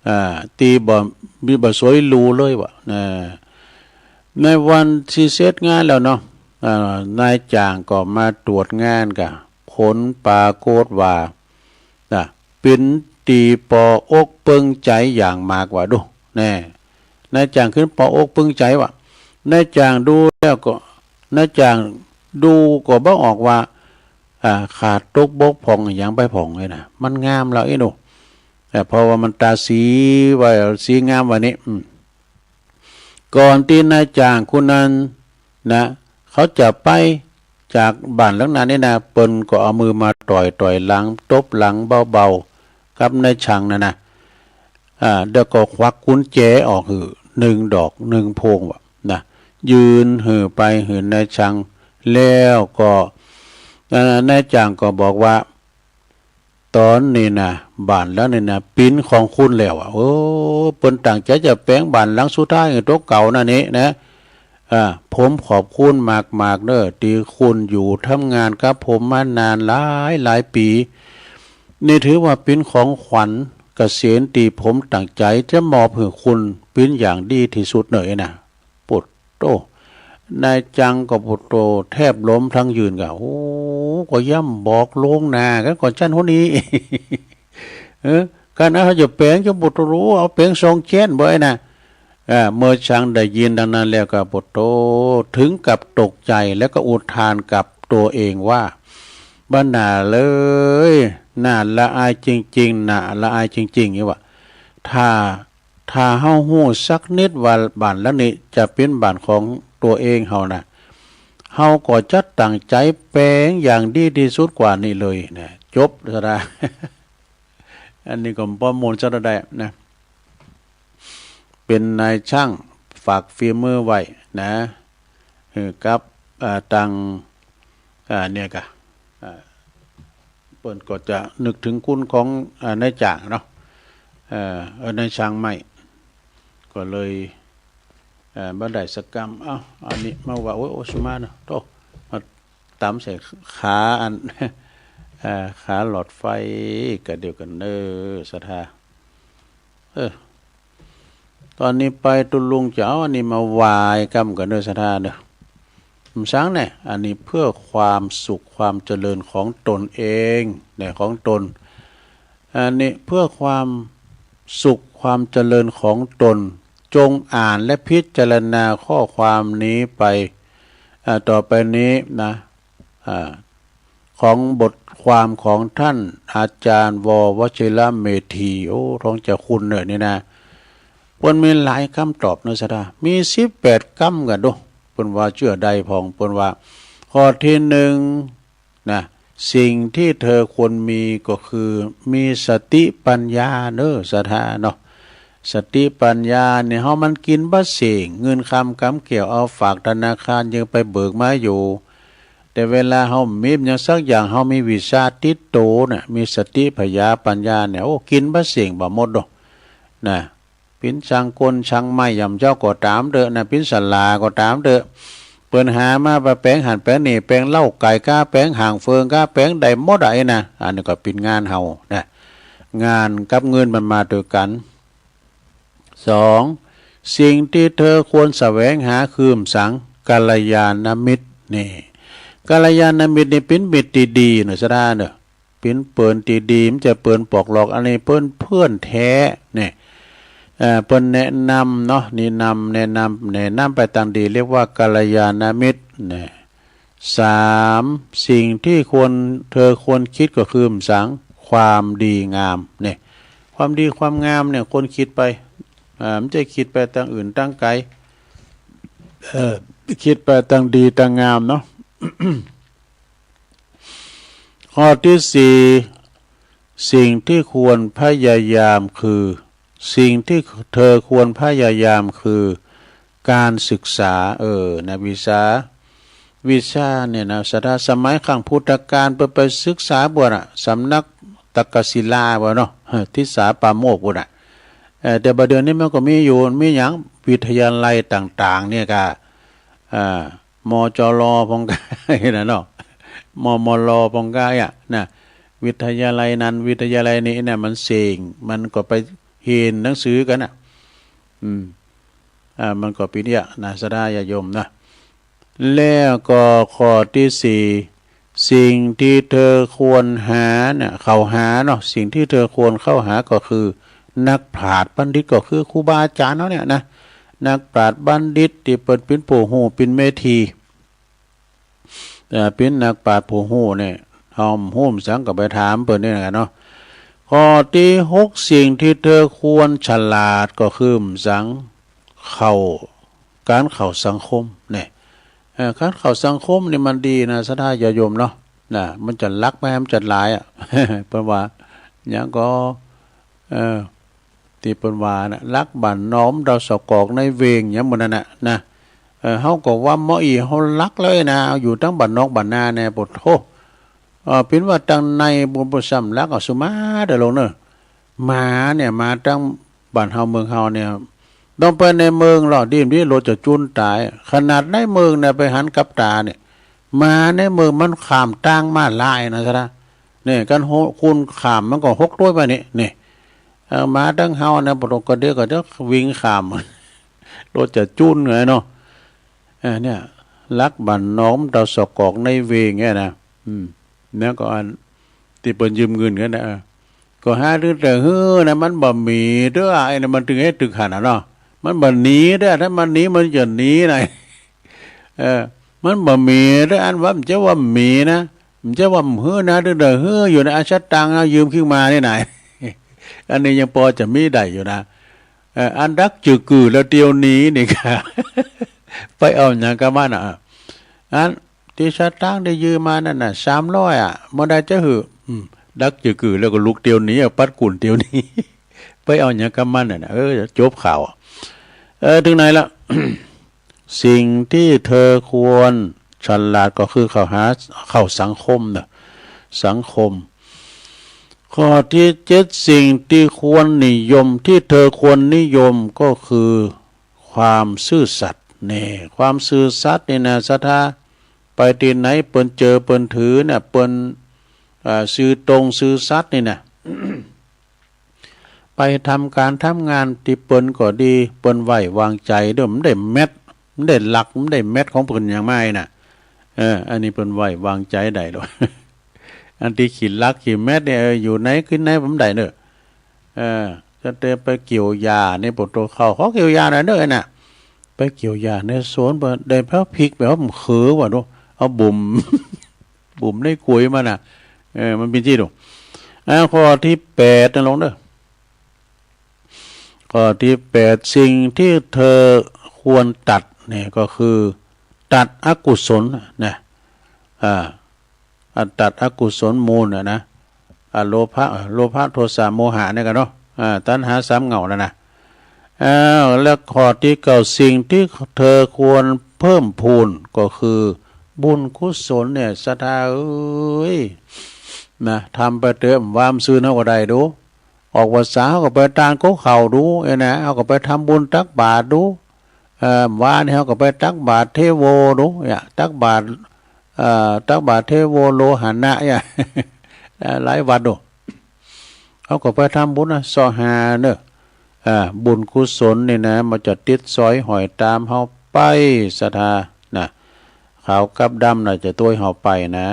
อ่า ตี้บ่ ตี้บ่สวยหรูเลยว่ะ อ่า ในวันตี้เสร็จงานแล้วเนาะ อ่า นายจ้างก็มาตรวจงานก่ะ ผลปรากฏว่า นะ เป๋นตี้ปออกเปิงใจ๋อย่างมากว่าดู แน่ นายจ้างขึ้นปออกเปิงใจ๋ว่ะ นายจ้างดูแล้วก็ นายจ้างดูก็บ่ออกว่า อ่า ขาดตกบกพร่องหยังไปพ่องเลยนะ มันงามแล้วไอ้หนู แต่เพราะว่ามันตาสีไว้ สีงามไว้นี่ อืม ก่อนตี้นายจ้างคนนั้น นะ เขาจะไปจากบ้านหลังนั้นนี่นะ เปิ้นก็เอามือมาต่อยๆ หลัง ตบหลังเบาๆ กับนายช่างนั่นนะ อ่า แล้วก็ควักกุญแจออกหื้อหนึ่งดอกหนึ่งพวงว่านะ ยื่นหื้อไปหื้อนายช่าง แล้วก็ อ่า นายจ้างก็บอกว่า ต๋อนนี้นะ บ้านหลังนี้นะ เป๋นของคุณแล้วอะ โอ้ เปิ้นตั้งใจ๋จะแป๋งบ้านหลังสุดท้ายหื้อตั๋วเก่านั่นนี่นะ อ่า ผมขอบคุณมากๆ เน่อ ตี้คุณอยู่ทำงานกับผมมานานหลายหลายปี๋ นี่ถือว่าเป๋นของขวัญเกษียณตี้ผมตั้งใจ๋จะมอบหื้อคุณเป๋นอย่างดีตี้สุดเน่อนะ โปดโต้ นายจ้างก็โปดโต้ แทบล้มตังยืนก่ะ โอ้ ก็ย้ำบอกล่วงหน้ากั๋นก่อนจั้นหั้นนี้ เออ กั๋นเอาจะแป๋งจะโปดโต้ เอาแป๋งซองแจ้นบ่ไอ้นะ อ่า เมื่อช่างได้ยินดังนั้นแล้วก็โปดโต้ ถึงกับตกใจ๋แล้วก็อุทานกับตั๋วเองว่า บ่าหน้าเอ๋ย น่าละอายจริงๆ น่าละอายจริงๆ นี่ว่า ถ้า ถ้าเฮาฮู้สักนิดว่าบ้านหลังนี้จะเป๋นบ้านของตั๋วเองเฮานะ เฮาก็จะตั้งใจ๋แป๋งอย่างดีตี้สุดกว่านี้เลยนะ จบซะละ อันนี้ก็บ่ม่วนซะเต้าใดนะ เป๋นนายจ้างฝากฝีมือไว้นะ หื้อกับ อ่า ตัง อ่า เนี่ยก่ะ อ่า เปิ้นก็จะนึกถึงคุณของ อ่า นายจ้างเนาะ เอ่อ เอ่อ นายจ้างใหม่ ก็เลย เอ่อ บ่ได้สักกำ เอ้า อันนี้มาว่า โอ้ย โอชิมะเนาะ โต้ มาต๋ำใส่ขาอัน เอ่อ ขาหลอดไฟ กะเดียวกั๋นเน่อ ศรัทธา เออ ต๋อนนี้ไปตุ๊ลุงจะเอาอันนี้มาไหว้กำก่อนเน่อศรัทธาเน่อ หมายสังแน่ อันนี้เพื่อความสุขความเจริญของตนเอง เนี่ย ของตน อันนี้เพื่อความสุขความเจริญของตน จงอ่านและพิจารณาข้อความนี้ไป อ่า ต่อไปนี้นะ อ่า ของบทความของท่านอาจารย์ ว วชิระเมธี โอ้ ทองเจ้าคุณเน่อนี่นะ เปิ้นมีหลายกำตอบเน่อศรัทธา มีสิบแปดกำก่ะโด เปิ้นว่าเจื้อใดพ่อง เปิ้นว่า ข้อตี้หนึ่งนะ สิ่งที่เธอควรมีก็คือมีสติปัญญาเน่อศรัทธาเนาะ สติปัญญาเนี่ย เฮามันกิ๋นบ่เส้ง เงินคำกำแก้วเอาฝากธนาคารยังไปเบิกมาอยู่ แต่เวลาเฮามีหยังสักอย่าง เฮามีวิชาติดตั๋วน่ะ มีสติผญาปัญญาเนี่ย โอ้ กิ๋นบ่เส้งบ่หมดดอกนะ เป๋นช่างกลช่างไม้ยามเจ๊าก็ต๋ามเต๊อะนะ เป๋นสลาก็ต๋ามเต๊อะ เปิ้นหามาบ่าแป๋งหั้นแป๋งนี่ แป๋งเล้าไก่ก้า แป๋งหางเฟืองก้า แป๋งได้หมดอะไอ้นะ อันนี้ก็เป๋นงานเฮานะ งานกับเงินมันมาตวยกั๋น สอง สิ่งที่เธอควรแสวงหาคือหมายสัง กัลยาณมิตร นี่ กัลยาณมิตรนี่เป๋นมิตรตี้ดีเน่อศรัทธาเน่อ เป๋นเปิ้นตี้ดี บ่ใจ้เปิ้นปอกหลอก อันนี้เปิ้นเพื่อนแต๊ เนี่ย เอ่อ เปิ้นแนะนำเนาะ นี่นำ แนะนำ แนะนำไปตางดี เรียกว่ากัลยาณมิตร เนี่ย สาม สิ่งที่ควร เธอควรคิดก็คือหมายสัง ความดีงาม เนี่ย ความดีความงามเนี่ย ควรคิดไป อ่า บ่ใจ้คิดไปตางอื่นตางไก๋ เอ่อ คิดไปตางดีตางงามเนาะ ข้อตี้สี่ สิ่งที่ควรพยายามคือ สิ่งที่เธอควรพยายามคือการศึกษา เออ นะ วิชา วิชาเนี่ยนะ ศรัทธา สมัยครั้งพุทธกาลเปิ้นไปศึกษาบ่าน่ะ สำนักตักกศิลาบ่าเนาะ เออ ทิสาปาโมกข์บ่าน่ะ เอ่อ แต่บ่าเดี่ยวนี้มันก็มีอยู่ มีหยัง วิทยาลัยต่างๆ เนี่ยก่ะ อ่า มจล พ่องก้า น่ะเนาะ มมล พ่องก้า อ่ะ นะ วิทยาลัยนั้น วิทยาลัยนี้เนี่ย มันเส้ง มันก็ไปเฮียนหนังสือกั๋นน่ะ อืม อ่า มันก็เป๋นอย่างนี้นะ ศรัทธาญาติโยมนะ แล้วก็ข้อตี้สี่ สิ่งที่เธอควรหาเนี่ย เข้าหาเนาะ สิ่งที่เธอควรเข้าหาก็คือ นักปราชญ์บัณฑิต ก็คือครูบาอาจ๋ารย์เฮาเนี่ยนะ นักปราชญ์บัณฑิตตี้เปิ้นเป๋นผู้ฮู้ เป๋นเมธี เอ่อ เป๋นนักปราชญ์ผู้ฮู้เนี่ย เฮาฮู้หมายสังก็ไปถามเปิ้นนี่นะเนาะ ข้อตี้หก สิ่งที่เธอควรฉลาดก็คือหมายสัง เข้า ก๋านเข้าสังคมเนี่ย เออ คันเข้าสังคมนี่มันดีนะ ศรัทธาญาติโยมเนาะ นะ มันจะหลักไป มันจะหลายอะ เปิ้นว่า หยังก็ เออ ตี้เปิ้นว่านะ หลักบ้านนอกเต้าสะกอกในเวง หยังหมู่นั้นน่ะ นะ เออ เฮาก็ว่าหม้ออี้ เฮาหลักเลยนะ อยู่ตังบ้านนอกบ้านนาแน่ โผดโธ่ เออ เปิ้นว่าตังในบุญผู้ซ้ำหลักเอาสุมาเด้อลงเนาะ หมาเนี่ย หมาตังบ้านเฮาเมืองเฮาเนี่ย ต้องไปในเมืองลอ ดีมดีรถจะจุนต๋าย ขนาดในเมืองเนี่ย ไปหันกับต๋าเนี่ย หมาในเมืองมันข้ามตางม้าลายนะ ศรัทธา เนี่ย กันโห คนข้ามมันก็หกโต้ยไปนี่ นี่ เออ หมาตังเฮาเนี่ย บ่ต้องกระเดียกกระเดียวิ่งข้าม รถจะจุนไงเนาะ เออ เนี่ย หลักบ้านนอกเต้าสะกอกในเวงเนี่ยนะ อืม แล้วก็อัน ตี้เปิ้นยืมเงินกั๋นนะ เออ ก็หาตึงแต่หื้อนะ มันบ่หนีเตื้อ ไอ้นั่นมันตึงเฮ็ดตึงหันน่ะเนาะ มันบ่หนีเตื้อ ถ้ามันหนีมันจะหนีไหน เออ มันบ่หนีเตื้อ อันว่ามันจะว่าหนีนะ มันจะว่าหื้อนะ ตึงแต่หื้ออยู่นะ อะ สตางค์นะ ยืมขึ้นมานี่ไหน อันนี้ยังปอจะมีได้อยู่นะ เออ อันดักจื้อกือแล้วเตียวหนีนี่กา ไปเอาหยังกับมันน่ะ อันตี้สตางค์ได้ยืมมานั่นน่ะ สามร้อยอะ เมื่อใดจะหื้อ อืม ดักจื้อกือแล้วก็ลุกเตียวหนี เอาปัดกุ่นเตียวหนี ไปเอาหยังกับมันน่ะนะ เออ จบข่าว เออ ถึงไหนละ สิ่งที่เธอควรฉลาดก็คือเข้าหา เข้าสังคมน่ะ สังคม ข้อตี้เจ็ด สิ่งที่ควรนิยม ที่เธอควรนิยมก็คือความซื่อสัตย์ นี่ ความซื่อสัตย์นี่นะ ศรัทธา ไปตี้ไหนเปิ้นเจอเปิ้นถือน่ะ เปิ้น อ่า ซื่อตรงซื่อสัตย์นี่นะ ไปทำก๋านทำงานตี้เปิ้นก็ดี เปิ้นไว้วางใจ๋เด้อ มันได้แมตช์ มันได้หลัก มันได้แมตช์ของเปิ้นอย่างไม้น่ะ เออ อันนี้เปิ้นไว้วางใจ๋ได้ดอก อันตี้ขี้หลักขี้แมตช์เนี่ย เออ อยู่ไหนกิ๋นไหนมันได้เนาะ เออ จะเตไปเกี่ยวหญ้านี่ โผดโธ่ เข้า ขอเกี่ยวหญ้าหน่อยเนาะ ไอ้น่ะ ไปเกี่ยวหญ้าในสวน บ่ได้แผวพริก แผวมะเขือว่าดู เอาบุ่ม บุ่มในกุยมันน่ะ เออ มันเป๋นตี้ดู อ่า ข้อตี้แปดนะลงเนาะ ข้อตี้แปด สิ่งที่เธอควรตัดเนี่ยก็คือ ตัดอกุศลนะ อ่า อันตัดอกุศลมูลน่ะนะ อ่า โลภะ โลภะ โทสะ โมหะเนี่ยกั๋นเนาะ อ่า ตัณหาสามเหง้านั่นนะ อ้าว แล้วข้อตี้เก้า สิ่งที่เธอควรเพิ่มพูนก็คือบุญกุศลเนี่ย ศรัทธาเอ๋ย นะ ทำไปเต๊อะ วามซื่นเฮาก็ได้ดู ออกพรรษาเฮาก็ไปตานก๊กข้าวดู เอ้ยนะ เฮาก็ไปทำบุญตักบาตรดู เอ่อ วานี่เฮาก็ไปตักบาตรเทโวดู เนี่ย ตักบาตร เอ่อ ตักบาตรเทโวโลหะนะ เนี่ย หลายวัดดู เฮาก็ไปทำบุญนะ เซาะหาเนาะ อ่า บุญกุศลนี่นะ มันจะติดสอยห้อยต๋ามเฮาไป ศรัทธา นะ ขาวกับดำน่ะ จะตวยเฮาไปนะ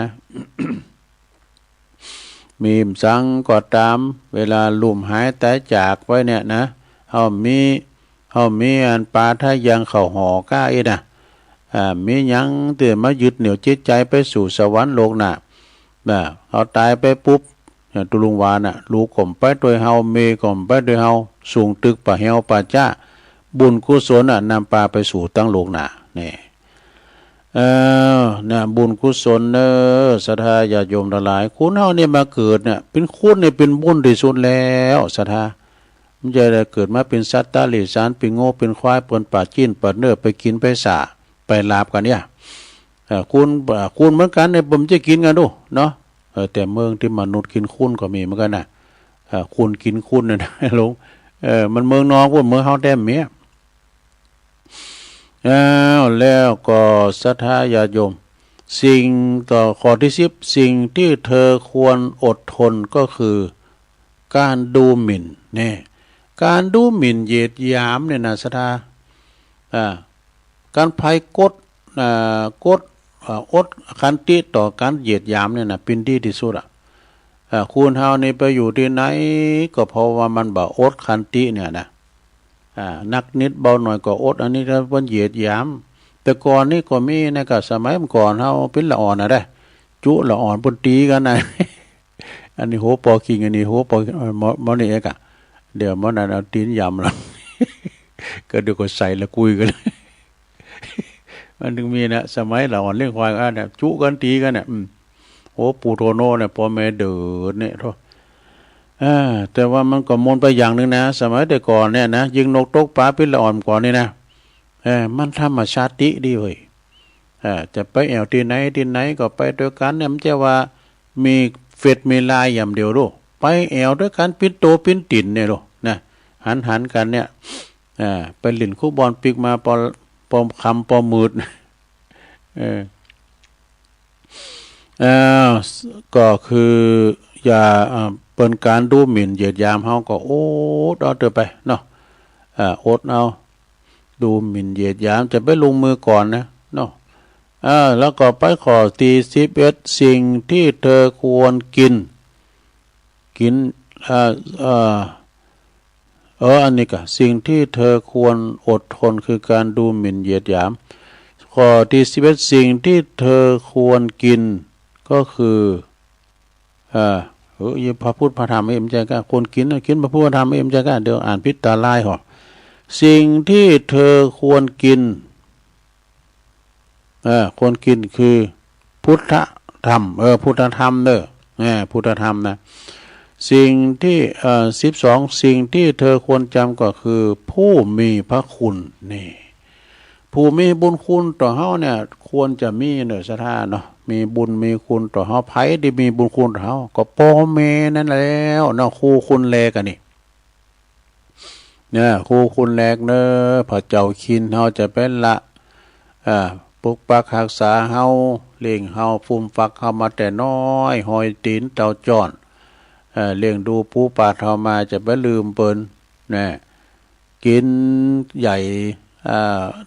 มีสังก็ต๋าม เวลาลุ่มหายต๋ายจากไปเนี่ยนะ เฮามี เฮามีอันปาทะยังเข้าหอก้าอี้นะ อ่า มีหยังตี้มายึดเหนี่ยวจิตใจ๋ไปสู่สวรรค์โลกหน้า นะ เฮาต๋ายไปปุ๊บ อย่างตุ๊ลุงวาน่ะ ลูกก็บ่ไปตวยเฮา เมย์ก็บ่ไปตวยเฮา สูงตึกป่าแฮวป่าจ๊า บุญกุศลน่ะ นำปาไปสู่ตังโลกหน้า นี่ เออ เนี่ย บุญกุศลเนาะ ศรัทธาญาติโยมตังหลาย คนเฮาเนี่ยมาเกิดเนี่ย เป๋นคนเนี่ยเป๋นบุญตี้สุดแล้ว ศรัทธา มันจะได้เกิดมาเป๋นสัตว์ตะหลิ่งสาร เป๋นงัว เป๋นควาย เปิ้นปาดจิ๊นปาดเนื้อ ไปกิ๋นไปส่า ไปหลาบกั๋นเนี่ย เออ คน เออ คนเหมือนกั๋นเนี่ย บ่จะกิ๋นกั๋นดู เนาะ เออ แต่เมืองตี้มนุษย์กิ๋นคนก็มีเหมือนกั๋นน่ะ เออ คนกิ๋นคนน่ะนะ ลง เออ มันเมืองนอก พวกเมืองเฮาแต๊บ่มี อ้าว แล้วก็ศรัทธาญาติโยม สิ่งต่อ ข้อตี้สิบ สิ่งที่เธอควรอดทนก็คือก๋านดูหมิ่น เนี่ย ก๋านดูหมิ่นเหยียดหยามเนี่ยนะ ศรัทธา อ่า ก๋านใผกด อ่า กด อ่า อดขันติต่อก๋านเหยียดหยามเนี่ยนะ เป๋นตี้ตี้สุดอะ อ่า คนเฮานี่ไปอยู่ตี้ไหนก็เพราะว่ามันบ่อดขันติเนี่ยนะ อ่า นักนิดเบาหน่อยก็อด อันนี้เปิ้นเหยียดหยาม แต่ก่อนนี่ก็มีนะ ก็สมัยก่อนเฮาเป๋นละอ่อนน่ะเด้ จุละอ่อนเปิ้นตี๋กั๋นนะ อันนี้หัวปอคิง อันนี้หัวปอ เอ่อ หมอ หมอนี่เอกอะ เดี๋ยวหมอนั่นเอาตี๋นหย่ำละ ก็เดี๋ยวก็ใส่ละกุยกั๋น มันจึงมีนะ สมัยลาอ่อนเลี้ยงควายอันเนี่ย จุกั๋นตี๋กั๋นเนี่ย อืม โอ้ ปู่โธโนเนี่ย ป้อแม่เดินเนี่ย โธ่ อ่า แต่ว่ามันก็มนต์ไปอย่างนึ่งนะ สมัยแต่ก่อนเนี่ยนะ ยิงนกตกป๋าปิ๊ดละอ่อนก่อนนี่นะ เออ มันธรรมชาติดีเว้ย เออ จะไปแอ่วตี้ไหนตี้ไหนก็ไปตวยกั๋นเนี่ย มันจะว่ามีเฟ็ดมีไลน์อย่างเดียวลูก ไปแอ่วตวยกั๋นปิ๊นตั๋วปิ๊นตี๋นเนี่ยลูกนะ หันๆ กั๋นเนี่ย อ่า ไปหลิ้นคุบอลปิ๊กมาปอ ปอค่ำปอมืด เออ เอ่อ ก็คืออย่า อ่า เปิ้นก๋านดูหมิ่นเหยียดหยามเฮาก็อดเอาเต๊อะไปเนาะ อ่า อดเอา ดูหมิ่นเหยียดหยาม จะไปลงมือก่อนนะเนาะ อ่า แล้วก็ไปข้อตี้สิบเอ็ด สิ่งที่เธอควรกิน กิ๋น อ่า อ่า เออ อันนี้ก่ะ สิ่งที่เธอควรอดทนคือการดูหมิ่นเหยียดหยาม ข้อตี้สิบเอ็ด สิ่งที่เธอควรกิ๋นก็คือ อ่า เออ พระพุทธพระธรรมเอ็มใจ้ก้า ควรกิ๋นนะ กิ๋นพระพุทธพระธรรมเอ็มใจ้ก้า เดี๋ยวอ่านผิดต๋าลายหรอ สิ่งที่เธอควรกิ๋น เออ ควรกิ๋นคือพุทธธรรม เออ พุทธธรรมเด้อ เออ พุทธธรรมนะ สิ่งที่ เอ่อ สิบสอง สิ่งที่เธอควรจำก็คือผู้มีพระคุณ นี่ ผู้มีบุญคุณต่อเฮาเนี่ย ควรจะมีเน่อศรัทธาเนาะ มีบุญมีคุณต่อเฮา ใผตี้มีบุญคุณต่อเฮา ก็ป้อแม่นั่นแหละเนาะ คู่คุณแลกั๋นนี่ เนี่ย คู่คุณแลกเน่อ พระเจ้าคินเฮาจะเป๋นละ อ่า ปกปักฮักษาเฮา เลี้ยงเฮา ฟูมฟักเฮามาแต่น้อย ฮอยตี๋นเต้าจ้อน เอ่อ เลี้ยงดูปูปาเฮามา จะไปลืมเปิ้น นะ กิ๋นใหญ่ อ่า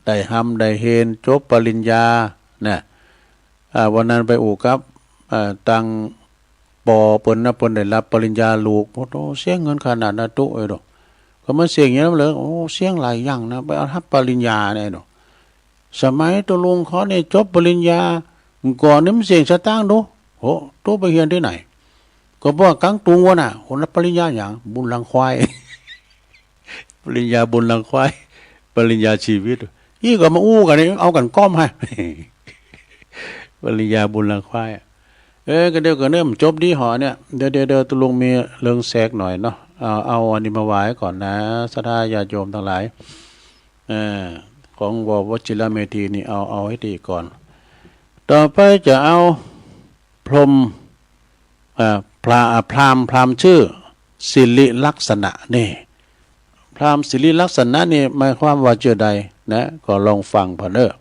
ได้ฮ่ำได้เฮง จบปริญญา นะ อ่า วันนั้นไปอู้กับ อ่า ตังปอเปิ้นนะ เปิ้นได้ฮับปริญญาลูก โอ้โห เสียเงินขนาดนั้นตุ๊เอ้ยเนาะ ก็มันเสียอย่างนี้เลย โอ้ เสียหลายอย่างนะ ไปเอาฮับปริญญาเนี่ยเนาะ สมัยตุ๊ลุงเขาเนี่ยจบปริญญาก่อนนี่มันเสียสตางค์ดู โห ตุ๊ไปเฮียนตี้ไหน ก็บอกกังตุงวะน่ะ โห ฮับปริญญาหยัง บุญหลังควาย ปริญญาบุญหลังควาย ปริญญาชีวิต อี้ก็มาอู้กั๋นนี่ เอากั๋นก้อมฮะ ปริญญาบุญหลังควายอะ เออ ก็เดี๋ยวก็เนิ่มจบดีหอเนี่ย เดี๋ยว เดี๋ยว เดี๋ยวตุ๊ลุงมีเรื่องแซกหน่อยเนาะ เอา เอาอันนี้มาไหว้ก่อนนะ ศรัทธาญาติโยมตังหลาย เออ ของว.วชิรเมธีนี่ เอา เอาให้ดีก่อน ต่อไปจะเอาพราหมณ์ อ่า พราหมณ์ อ่า พราหมณ์ พราหมณ์จื้อสิริลักษณะนี่ พราหมณ์สิริลักษณะนี่หมายความว่าเจ้าใดนะ ก็ลองฟังผ่านเน่อ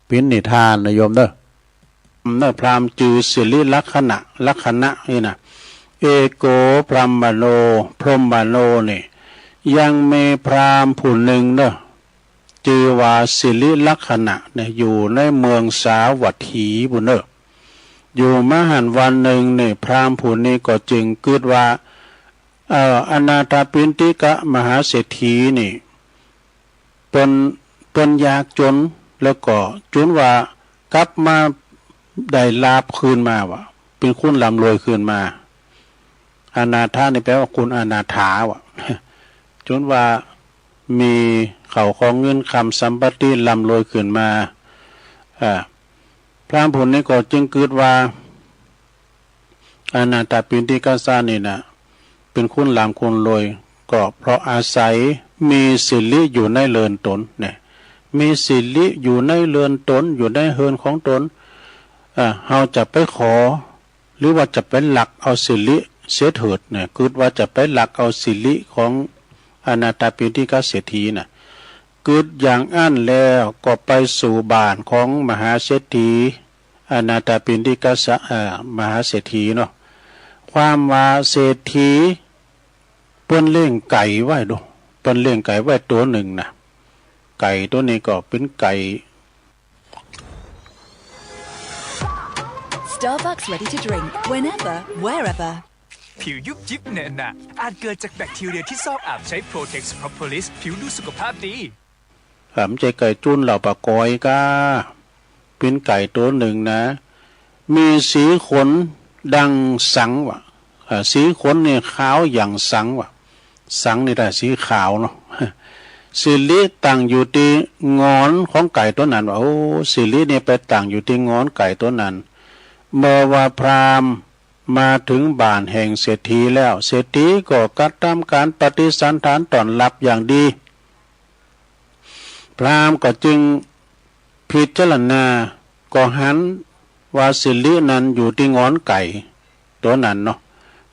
เป๋นนิทานนะโยมเน่อ เน่อ พราหมณ์จื้อสิริลักษณะ ลักษณะนี่นะ เอโกพรหมโณ พรหมโณนี่ ยังมีพราหมณ์ผู้นึ่งเน่อ จื้อว่าสิริลักษณะเนี่ย อยู่ในเมืองสาวัตถีปู้นเน่อ อยู่มาหั้นวันนึ่งนี่ พราหมณ์ผู้นี้ก็จึงกึ๊ดว่า เอ่อ อนาถปิณฑิกมหาเศรษฐีนี่ เปิ้น เปิ้นยากจ๋น แล้วก็จ๋นว่า กลับมาได้ลาภคืนมาว่ะ เป๋นคนร่ำรวยคืนมา อนาถนี่แปลว่าคนอนาถาว่ะ จ๋นว่ามีเข้าของเงินคำสัมปติร่ำรวยคืนมา อ่า พราหมณ์ผู้นี้ก็จึงกึ๊ดว่า อนาถปิณฑิกะนี่นะ เป๋นคนร่ำคนรวย ก็เพราะอาศัยมีสิริอยู่ในเรือนตนเนี่ย มีสิริอยู่ในเรือนตน อยู่ในเฮือนของตน อ่า เฮาจะไปขอ หรือว่าจะไปลักเอาสิริเสียเถิดเนี่ย กึ๊ดว่าจะไปลักเอาสิริของอนาถปิณฑิกะเศรษฐีน่ะ กึ๊ดอย่างอั้นแล้วก็ไปสู่บ้านของมหาเศรษฐี อนาถปิณฑิกะสะ เอ่อ มหาเศรษฐีเนาะ ความว่าเศรษฐีเปิ้นเลี้ยงไก่ไว้ดู เปิ้นเลี้ยงไก่ไว้ตั๋วนึ่งนะ ไก่ตั๋วนี้ก็เป๋นไก่ Starbucks ready to drink whenever, wherever. ผิวยุบยิบเหนอะหนะ อาจเกิดจากแบคทีเรียที่ซอกอับ ใช้ Protex Propolis ผิวดูสุขภาพดี อ่า บ่ใจ้ไก่จุ้นเหล่าปะกอยก้า เป๋นไก่ตั๋วนึ่งนะ มีสีขนดังสังค์ว่ะ อ่า สีขนนี่ขาวอย่างสังค์ว่ะ สังค์นี่ได้สีขาวเนาะ สิริตั้งอยู่ตี้งอนของไก่ตั๋วนั้นว่า โอ้ สิรินี่ไปตั้งอยู่ตี้งอนไก่ตั๋วนั้น เมื่อว่าพราหมณ์มาเถิงบ้านแห่งเศรษฐีแล้ว เศรษฐีก็กระทำก๋านปฏิสันถานต้อนฮับอย่างดี พราหมณ์ก็จึงพิจารณา ก็หันว่าสิรินั้นอยู่ตี้งอนไก่ตั๋วนั้นเนาะ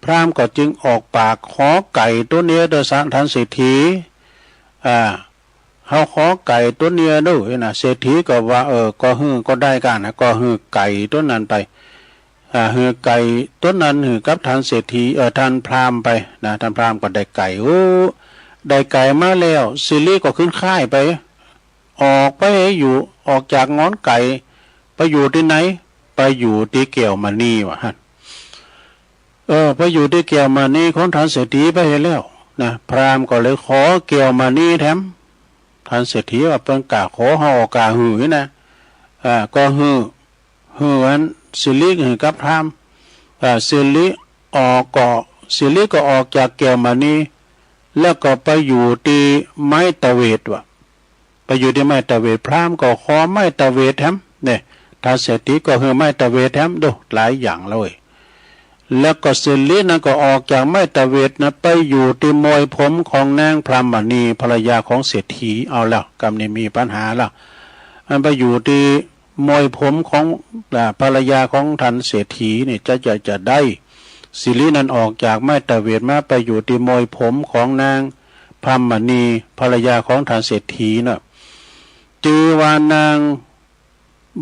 พราหมณ์ก็จึงออกปากขอไก่ตั๋วนี้เต๊อะ ท่านเศรษฐี อ่า เฮาขอไก่ตั๋วนี้เต๊อะนะ เศรษฐีก็ว่า เออ ก็หื้อก็ได้กั๋นนะ ก็หื้อไก่ตั๋วนั้นไป อ่า หื้อไก่ตั๋วนั้นหื้อกับท่านเศรษฐี เออ ท่านพราหมณ์ไปนะ ท่านพราหมณ์ก็ได้ไก่ โอ้ ได้ไก่มาแล้ว สิริก็ขึ้นค่ายไป ออกไปอยู่ ออกจากงอนไก่ ไปอยู่ตี้ไหน ไปอยู่ตี้แก้วมณีว่าหั้น เออ ไปอยู่ตี้แก้วมณีของท่านเศรษฐีไปหั้นแล้วนะ พราหมณ์ก็เลยขอแก้วมณีแถม ท่านเศรษฐีว่าเปิ้นกล้าขอ เฮาก็กล้าหื้อนะ อ่า ก็หื้อ หื้ออันสิริหื้อกับพราหมณ์ อ่า สิริออกก็ สิริก็ออกจากแก้วมณี แล้วก็ไปอยู่ตี้ไม้ตะเวดว่ะ ไปอยู่ตี้ไม้ตะเวด พราหมณ์ก็ขอไม้ตะเวดแถม เนี่ย ท่านเศรษฐีก็หื้อไม้ตะเวดแถม ดู หลายอย่างเลย แล้วก็สิรินั้นก็ออกจากไม้ตะเวดนะ ไปอยู่ตี้มวยผมของนางพรามณี ภรรยาของเศรษฐี เอาแล้ว กำนี้มีปัญหาแล้ว อันไปอยู่ตี้มวยผมของ อ่า ภรรยาของท่านเศรษฐีนี่ จะ จะ จะได้ สิรินั้นออกจากไม้ตะเวดมา ไปอยู่ตี้มวยผมของนางพรามณี ภรรยาของท่านเศรษฐีน่ะ จื้อว่านาง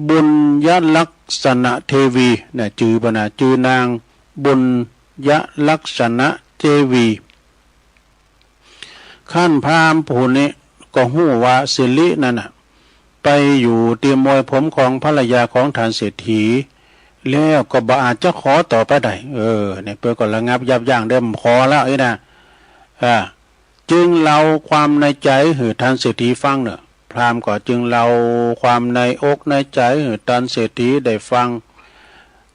บุญยลักษณะเทวีนะ จื้อเปิ้นนะ จื้อนางบุญยลักษณะเทวี คันพราหมณ์ผู้นี้ก็ฮู้ว่าสิรินั้นน่ะ ไปอยู่ตี้มวยผมของภรรยาของท่านเศรษฐี แล้วก็บ่อาจจะขอต่อไปได้ เออ เนี่ย เปิ้นก็ระงับยับยั้งเด้อ บ่ขอแล้วอี้นะ อ่า จึงเล่าความในใจ๋หื้อท่านเศรษฐีฟังเน่อ พราหมณ์ก็จึงเล่าความในอกในใจ๋หื้อท่านเศรษฐีได้ฟัง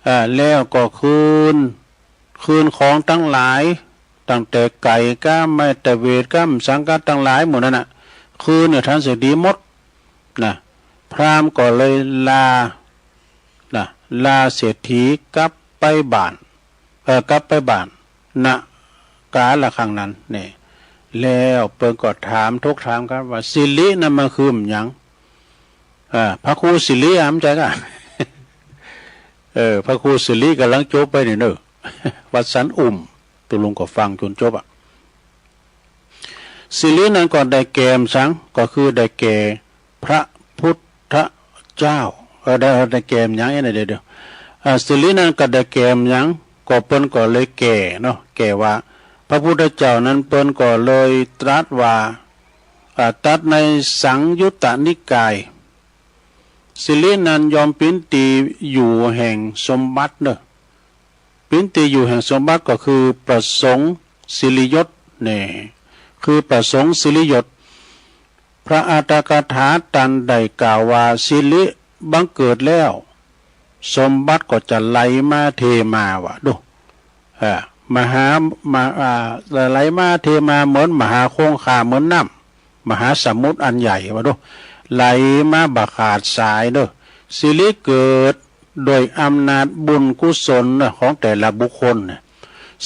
อ่า แล้วก็คืน คืนของตังหลาย ตั้งแต่ไก่ก้า ไม้ตะเวดก้า สังฆะตังหลายหมู่นั้นน่ะ คืนหื้อท่านเศรษฐีหมดนะ พราหมณ์ก็เลยลา นะ ลาเศรษฐีกลับไปบ้าน เอ่อ กลับไปบ้าน ณ กาลครั้งนั้นนี่ แล้วเปิ้นก็ถาม ถกถามกั๋นว่า สิรินั้นมันคือหยัง อ่า พระครูสิริอะ บ่ใจ้ก่ะ เออ พระครูสิริก่ำลังจบไปนี่เน่อ วัดสันอุ่ม ตุ๊ลุงก็ฟังจ๋นจบอะ สิรินั้นก็ได้แก่หยัง ก็คือได้แก่พระพุทธเจ้า เออ ได้ ได้แก่หยัง เดี๋ยว เดี๋ยว อ่า สิรินั้นก็ได้แก่หยัง ก็เปิ้นก็เลยแก่เนาะ แก่ว่า พระพุทธเจ้านั้นเปิ้นก็เลยตรัสว่า อ่า ตรัสในสังยุตตนิกาย สิรินั้นย่อมเป๋นตี้อยู่แห่งสมบัติเน่อ เป๋นตี้อยู่แห่งสมบัติก็คือประสงค์สิริยศ นี่ คือประสงค์สิริยศ พระอัตถกถาตันได้กล่าวว่า สิริบังเกิดแล้ว สมบัติก็จะไหลมาเทมา ว่าดู อ่า มหา มา อ่า ไหลมาเทมาเหมือนมหาคงคา เหมือนน้ำมหาสมุทรอันใหญ่ ว่าดู ไหลมาบ่ขาดสายเน่อ สิริเกิดโดยอำนาจบุญกุศลของแต่ละบุคคลน่ะ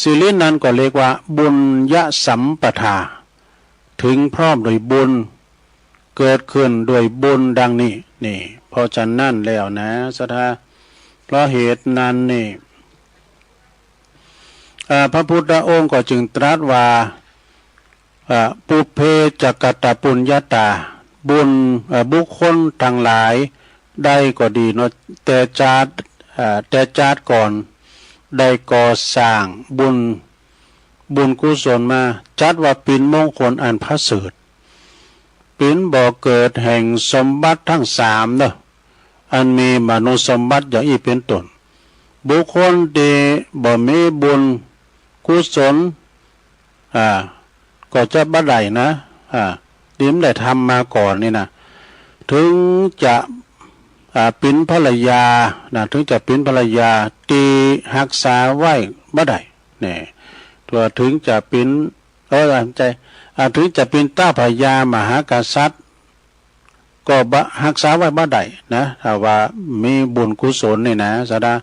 สิรินั้นก็เรียกว่าบุญญสัมปทา ถึงพร้อมโดยบุญ เกิดขึ้นโดยบุญดังนี้ นี่ เพราะฉะนั้นแล้วนะ ศรัทธา เพราะเหตุนั้นนี่ อ่า พระพุทธองค์ก็จึงตรัสว่า อ่า ปุพเพจะกตปุญญาตา บุญ เอ่อ บุคคลตังหลายได้ก็ดีเนาะ แต่จาติ อ่า แต่จาติก่อนได้ก่อสร้างบุญ บุญกุศลมา จัดว่าเป๋นมงคลอันประเสริฐ เป๋นบ่อเกิดแห่งสมบัติตังสามเนาะ อันมีมนุษย์สมบัติอย่างอี้เป๋นต้น บุคคลตี้บ่มีบุญกุศล อ่า ก็จะบ่ได้นะ อ่า ตี้บ่ได้ทำมาก่อนนี่นะ ถึงจะ อ่า เป๋นภรรยานะ ถึงจะเป๋นภรรยาตี้ฮักษาไว้บ่ได้ นี่ ตัวถึงจะเป๋น เออ บ่ใจ้ อ่า เถิงจะเป๋นเต้าพญามหากษัตริย์ ก็บ่ฮักษาไว้บ่ได้นะ ถ้าว่ามีบุญกุศลนี่นะ สะดา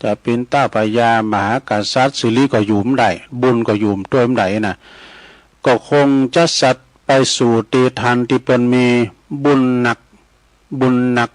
จะเป๋นเต้าพญามหากษัตริย์ สิริก็อยู่บ่ได้ บุญก็อยู่ตวยบ่ได้นะ ก็คงจะสัตย์ไปสู่เตทันตี้เปิ้นมีบุญหนัก บุญหนัก